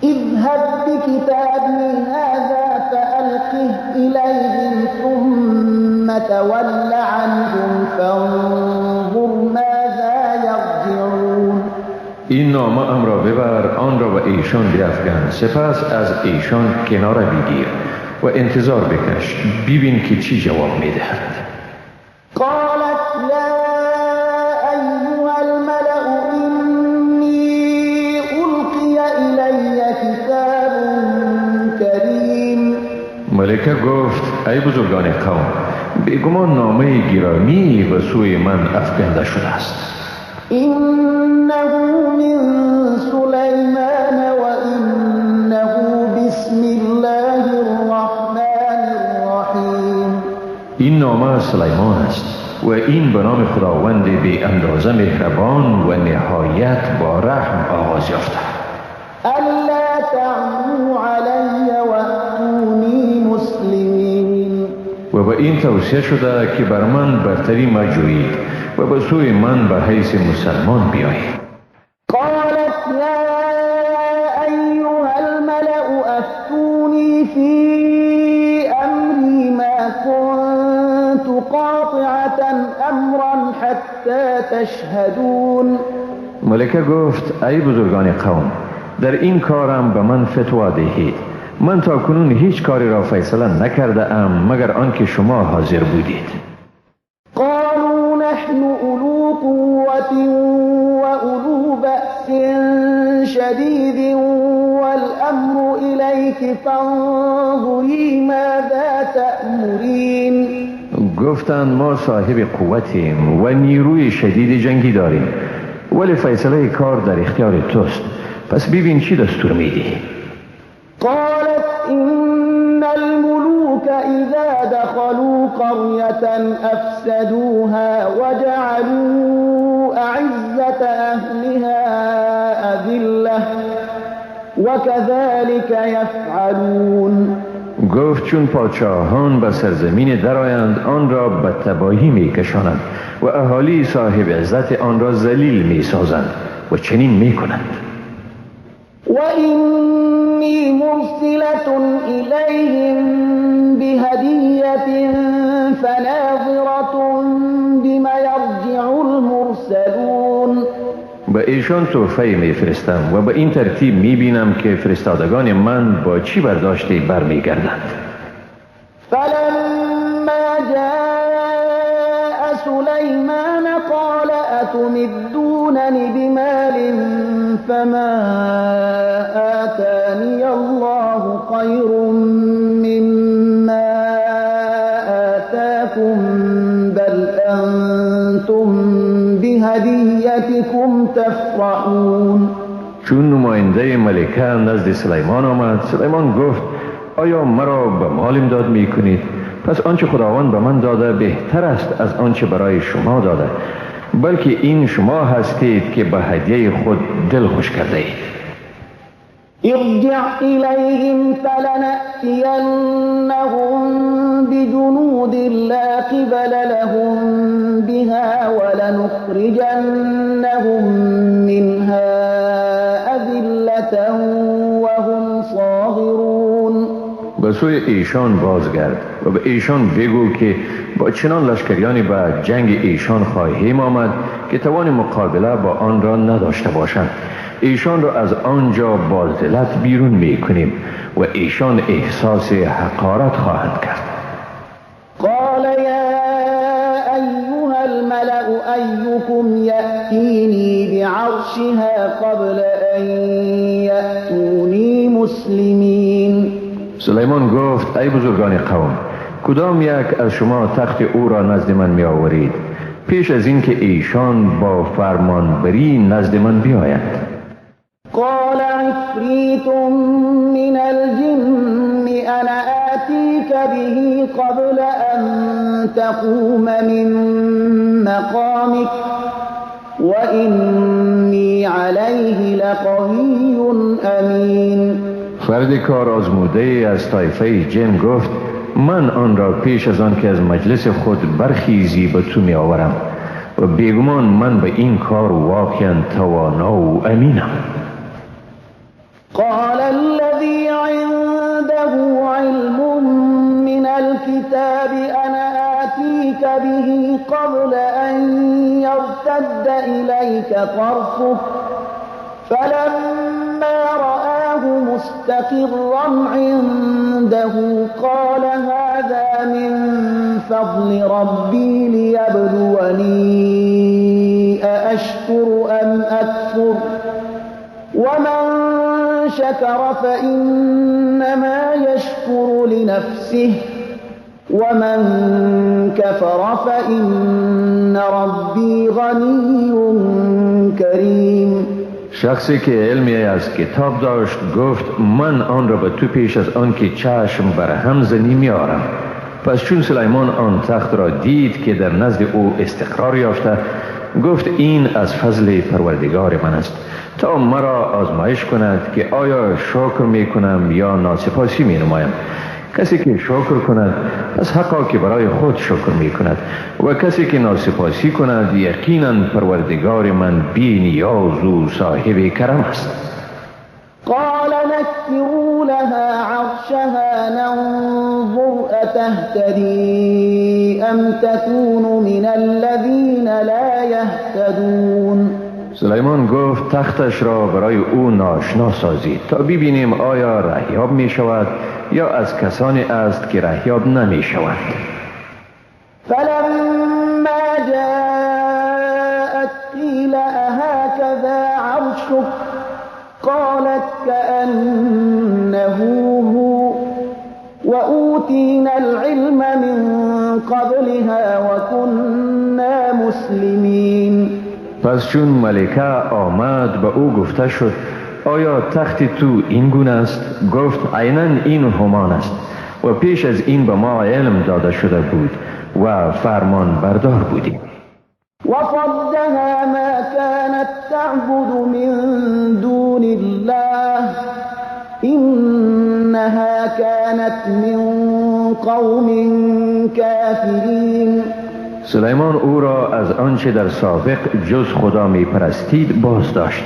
A: اذهب بكتابي هذا فألقه إليهم ثم تول عنهم فانظر ماذا يرجعون.
B: این نامه ام را ببر، آن را به ایشان بیفکن، سپس از ایشان کناره بگیر و انتظار بکش، ببین که چی جواب میدهند.
A: قالت یا ایها الملأ انی القی الی کتاب کریم.
B: ملکه گفت ای بزرگان قوم، بیگمان نامه گرامی به سوی من افکنده شده است.
A: انه من سلیمان و انه بسم الله الرحمن الرحیم.
B: این نامه از سلیمان است و این به نام خداوند بی اندازه مهربان و نهایت با رحم آغاز یافته.
A: الا تعلوا علی واتونی مسلمین.
B: و به این توصیه شده که بر من برتری مجویید و به سوی من به حیث مسلمان بیایید.
A: قالت یا ایها الملأ افتونی فی امری ما كنت قاطعة امرا حتی تشهدون.
B: ملکه گفت ای بزرگان قوم، در این کارم به من فتوا دهید. من تا کنون هیچ کاری را فیصله نکرده ام مگر آنکه شما حاضر بودید.
A: قالوا نحن أولو قوة وأولو بأس شديد والأمر إليك فانظري ماذا تأمرين.
B: گفتند ما صاحب قوتیم و نیروی شدید جنگی داریم، ولی فیصله کار در اختیار توست، پس ببین چی دستور میدی.
A: قالت إن الملوك إذا دخلوا قرية أفسدوها وجعلوا أعزة أهلها أذلة وكذلك يفعلون.
B: گفت چون پادشاهان به سرزمین درآیند آن را به تباهی میکشانند و اهالی صاحب عزت آن را ذلیل میسازند و چنین میکنند.
A: وإني مرسلة إليهم بهدية فناظرة بما يرجع المرسلون.
B: به ایشان تحفه میفرستم و به این ترتیب میبینم که فرستادگان من با چی برداشتی برمیگردند.
A: فلما جاء سلیمان قال أتمدونني بمال فما آتاني الله خير مما آتاكم بل أنتم بهديتكم تفرحون.
B: چون نماینده ملکه نزد سلیمان آمد، سلیمان گفت آیا مرا به مال امداد میکنید؟ پس آنچه خداوند به من داده بهتر است از آنچه برای شما داده، بلکه این شما هستید که به هدیه خود دل خوش کرده اید.
A: ارجع إليهم فلنأتينهم بجنود لا قبل لهم بها ولنخرجنهم منها أذلة وهم صاغرون.
B: به سوی ایشان بازگرد و به ایشان بگو که با چنان لشکریانی به جنگ ایشان خواهیم آمد که توان مقابله با آن را نداشته باشند. ایشان را از آنجا با ذلت بیرون می کنیم و ایشان احساس حقارت خواهند کرد.
A: قال یا ایها الملأ ایکم یأتینی بعرشها قبل ان یأتونی مسلمین.
B: سلیمان گفت ای بزرگان قوم، کدام یک از شما تخت او را نزد من می آورید پیش از اینکه ایشان با فرمانبری نزد من بیایند؟
A: قال عفریت من الجن انا آتیک به قبل ان تقوم من مقامک وانی علیه لقوی امین.
B: فرد کار آزموده از طایفه جن گفت من آن را پیش از آن که از مجلس خود برخیزی به تو می آورم و بیگمان من به این کار واقعا توانا و امینم.
A: قال الذي عنده علم من الكتاب انا آتيك به قبل ان يرتد إليك طرفك فلما رآه مستقرا عنده قال هذا من فضل ربي ليبلوني أأشكر أم أكفر ومن شكر فإنما يشكر لنفسه ومن كفر فإن ربي غني كريم.
B: شخصی که علمی از کتاب داشت گفت من آن را به تو پیش از آن که چشم بر هم زنی میارم. پس چون سلیمان آن تخت را دید که در نزد او استقرار یافته، گفت این از فضل پروردگار من است تا مرا آزمایش کند که آیا شکر می کنم یا ناسپاسی می نمایم. کسی که شکر کند پس حقا که برای خود شکر می کند و کسی که ناسپاسی کند یقینا پروردگار من بی نیاز و صاحب کرم است.
A: قال نکروا لها عرشها ننظر اتهتدی ام تکون من الذین لا یهتدون.
B: سلیمان گفت تختش را برای او ناشنا سازید تا ببینیم آیا رهیاب می شود یا از کسانی است که رهیاب نمی شوند.
A: فلما جاءت قیل اهکذا عرشک قالت كأنه هو وأوتینا العلم من قبلها وكنا مسلمین.
B: پس چون ملکه آمد به او گفته شد آیا تخت تو این گونه است؟ گفت عینا این همان است و پیش از این به ما علم داده شده بود و فرمان بردار بودیم.
A: وصدها ما كانت تعبد من دون الله إنها كانت من قوم كافرين.
B: سلیمان او را از آنچه در سابق جز خدا می پرستید باز داشت،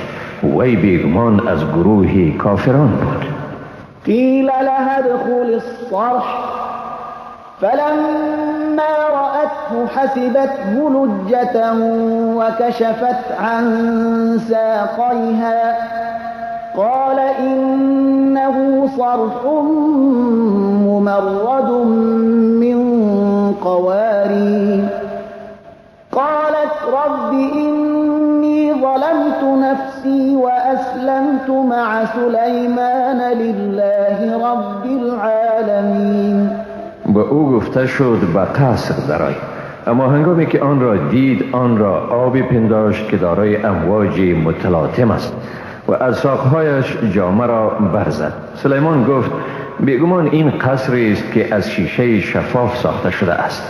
B: وی بیگمان از گروه کافران بود.
A: قیل لها ادخل الصرح فلما رأته حسبته لجة وكشفت عن ساقيها قال إنه صرح ممرد من قوارير قالت رب إني ظلمت نفسي وأسلمت مع سليمان لله رب العالمين.
B: به او گفته شد به قصر درآی، اما هنگامی که آن را دید آن را آبی پنداشت که دارای امواج متلاطم است و از ساقهایش جامه را برزد. سلیمان گفت بیگمان این قصری است که از شیشه شفاف ساخته شده است.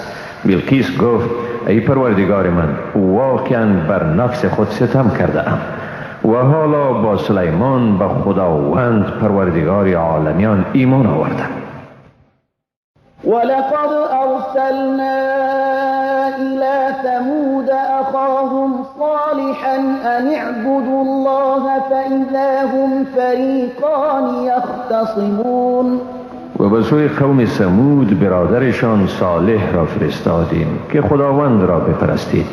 B: بلقیس گفت ای پروردگار من، واقعا بر نفس خود ستم کرده ام و حالا با سلیمان به خداوند پروردگار عالمیان ایمان آوردم.
A: ولقد ارسلنا الى ثمود اخاهم صالحا ان اعبدوا الله فاذا هم فریقان یختصمون.
B: و به سوی قوم ثمود برادرشان صالح را فرستادیم که خداوند را بپرستید،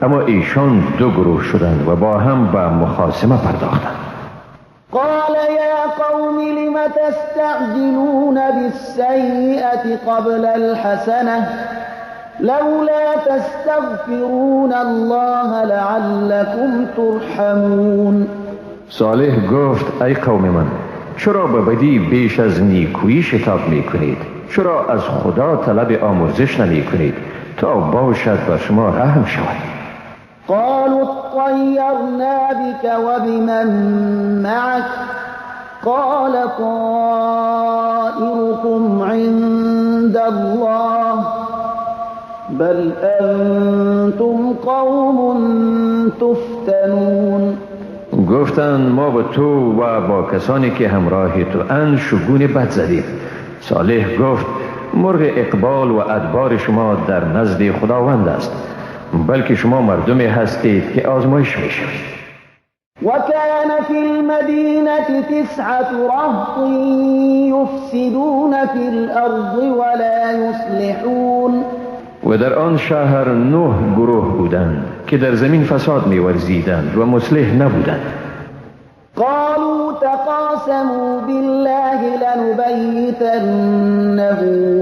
B: اما ایشان دو گروه شدند و با هم به مخاصمه پرداختند.
A: قال یا قوم لم تستعجلون بالسیئة قبل الحسنة لولا تستغفرون الله لعلكم ترحمون.
B: صالح گفت ای قوم من، چرا به بدی بیش از نیکویی شتاب میکنید؟ چرا از خدا طلب آمرزش نمیکنید تا باشد بر شما رحم شود؟
A: قالوا اطیرنا بك وبمن معك قال طائركم عند الله بل انتم قوم تفتنون.
B: گفتند ما با تو و با کسانی که همراه تو اند شگون بد زدیم. صالح گفت مرغ اقبال و ادبار شما در نزد خداوند است، بلکه شما مردمی هستید که آزمایش میشوید.
A: وكان في المدينة تسعة رهط يفسدون في الأرض ولا يصلحون.
B: و در آن شهر 9 گروه بودند که در زمین فساد می‌ورزیدند و مصلح نبودند.
A: قالوا تقاسموا بالله لنبيتنه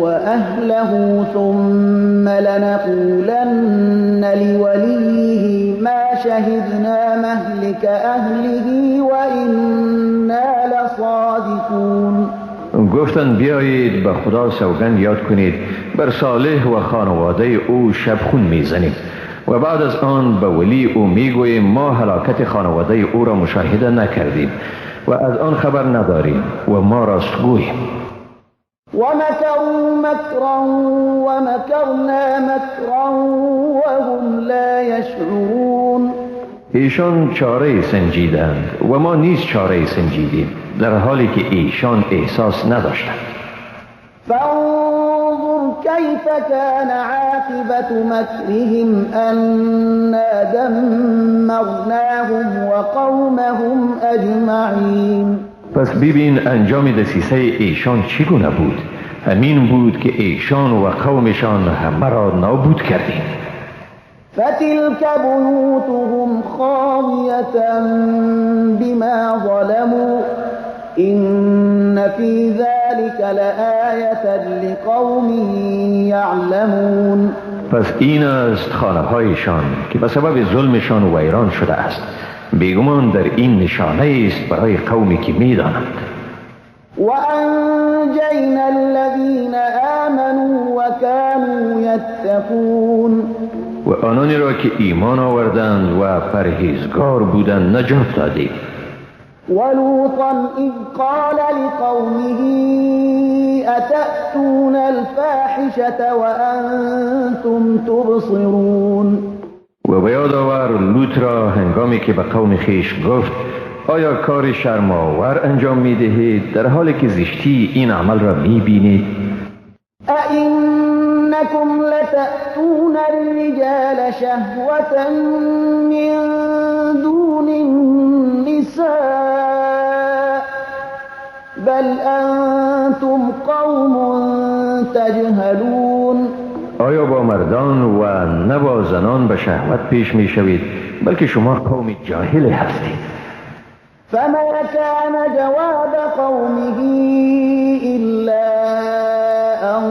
A: وأهله ثم لنقولن لوليه ما شهدنا مهلك أهله وإنا لصادقون.
B: گفتند بیایید به خدا سوگند یاد کنید بر صالح و خانواده او شبخون میزنیم و بعد از آن به ولی او میگوییم ما هلاکت خانواده او را مشاهده نکردیم و از آن خبر نداریم و ما راستگوییم.
A: ومکروا مکرا ومکرنا مکرا وهم لا یشعرون.
B: ایشان چاره سنجیدند و ما نیز چاره سنجیدیم، در حالی که ایشان احساس نداشتند.
A: فانظر كيف كان عاقبة مكرهم أنا دمرناهم وقومهم أجمعين.
B: پس ببین انجام دسیسه ایشان چگونه بود. همین بود که ایشان و قومشان همه را نابود کردیم.
A: فتلك بيوتهم خاوية بما ظلموا إن في ذلك لآية لقوم يعلمون.
B: پس این است خانه هایشان که به سبب ظلمشان ویران شده است. بیگمان در این نشانه است برای قومی که میدانند.
A: وأنجينا الذين آمنوا وكانوا يتقون.
B: و آنانی را که ایمان آوردند و پرهیزگار بودند نجات دادیم.
A: ولوطا إذ قال لقومه أتأتون الفاحشة وأنتم تبصرون.
B: و به یاد آور لوط را هنگامی که به قوم خویش گفت آیا کار شرم‌آور انجام می‌دهید در حالی که زشتی این عمل را می‌بینید؟
A: أئنكم لتأتون الرجال شهوة من دون النساء بل أنتم قوم تجهلون.
B: آیا با مردان و نه با زنان به شهوت پیش می شوید، بلکه شما قوم جاهل هستید.
A: فما كان جواب قومه إلا أن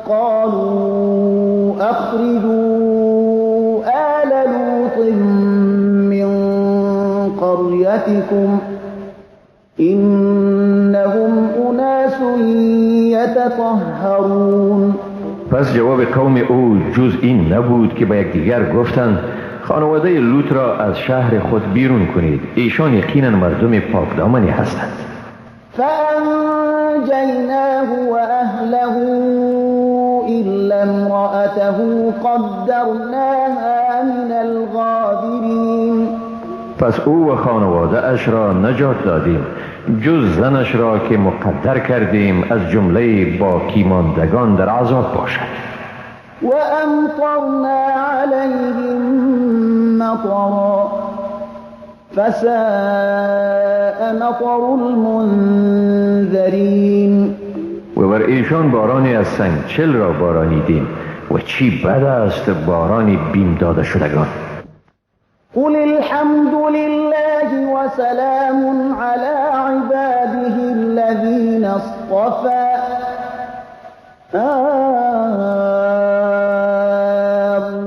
A: قالوا أخرجوا آل لوط من قريتكم إنهم أناس يتطهرون.
B: پس جواب قوم او جز این نبود که به یکدیگر گفتند خانواده لوط را از شهر خود بیرون کنید، ایشان یقینا مردم پاکدامنی هستند.
A: فأنجیناه وأهله إلا امرأته قدرناها من الغابرین.
B: پس او و خانواده اش را نجات دادیم جز زنش را که مقدر کردیم از جمله باقی ماندگان در عذاب باشد.
A: وأمطرنا عليهم مطرا فساء مطر المنذرين.
B: و بر ایشان بارانی از سنگچل را بارانیدیم و چی بد است بارانی بیم داده شدگان.
A: قل الحمد لله وسلام على عباده الذين اصطفى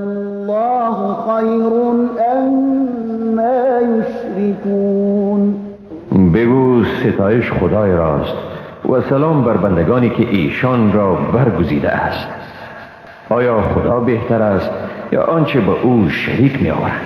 A: الله خیر اما یشرکون.
B: بگو ستایش خدای راست و سلام بر بندگانی که ایشان را برگزیده است. آیا خدا بهتر است یا آنچه با او شریک می آورند؟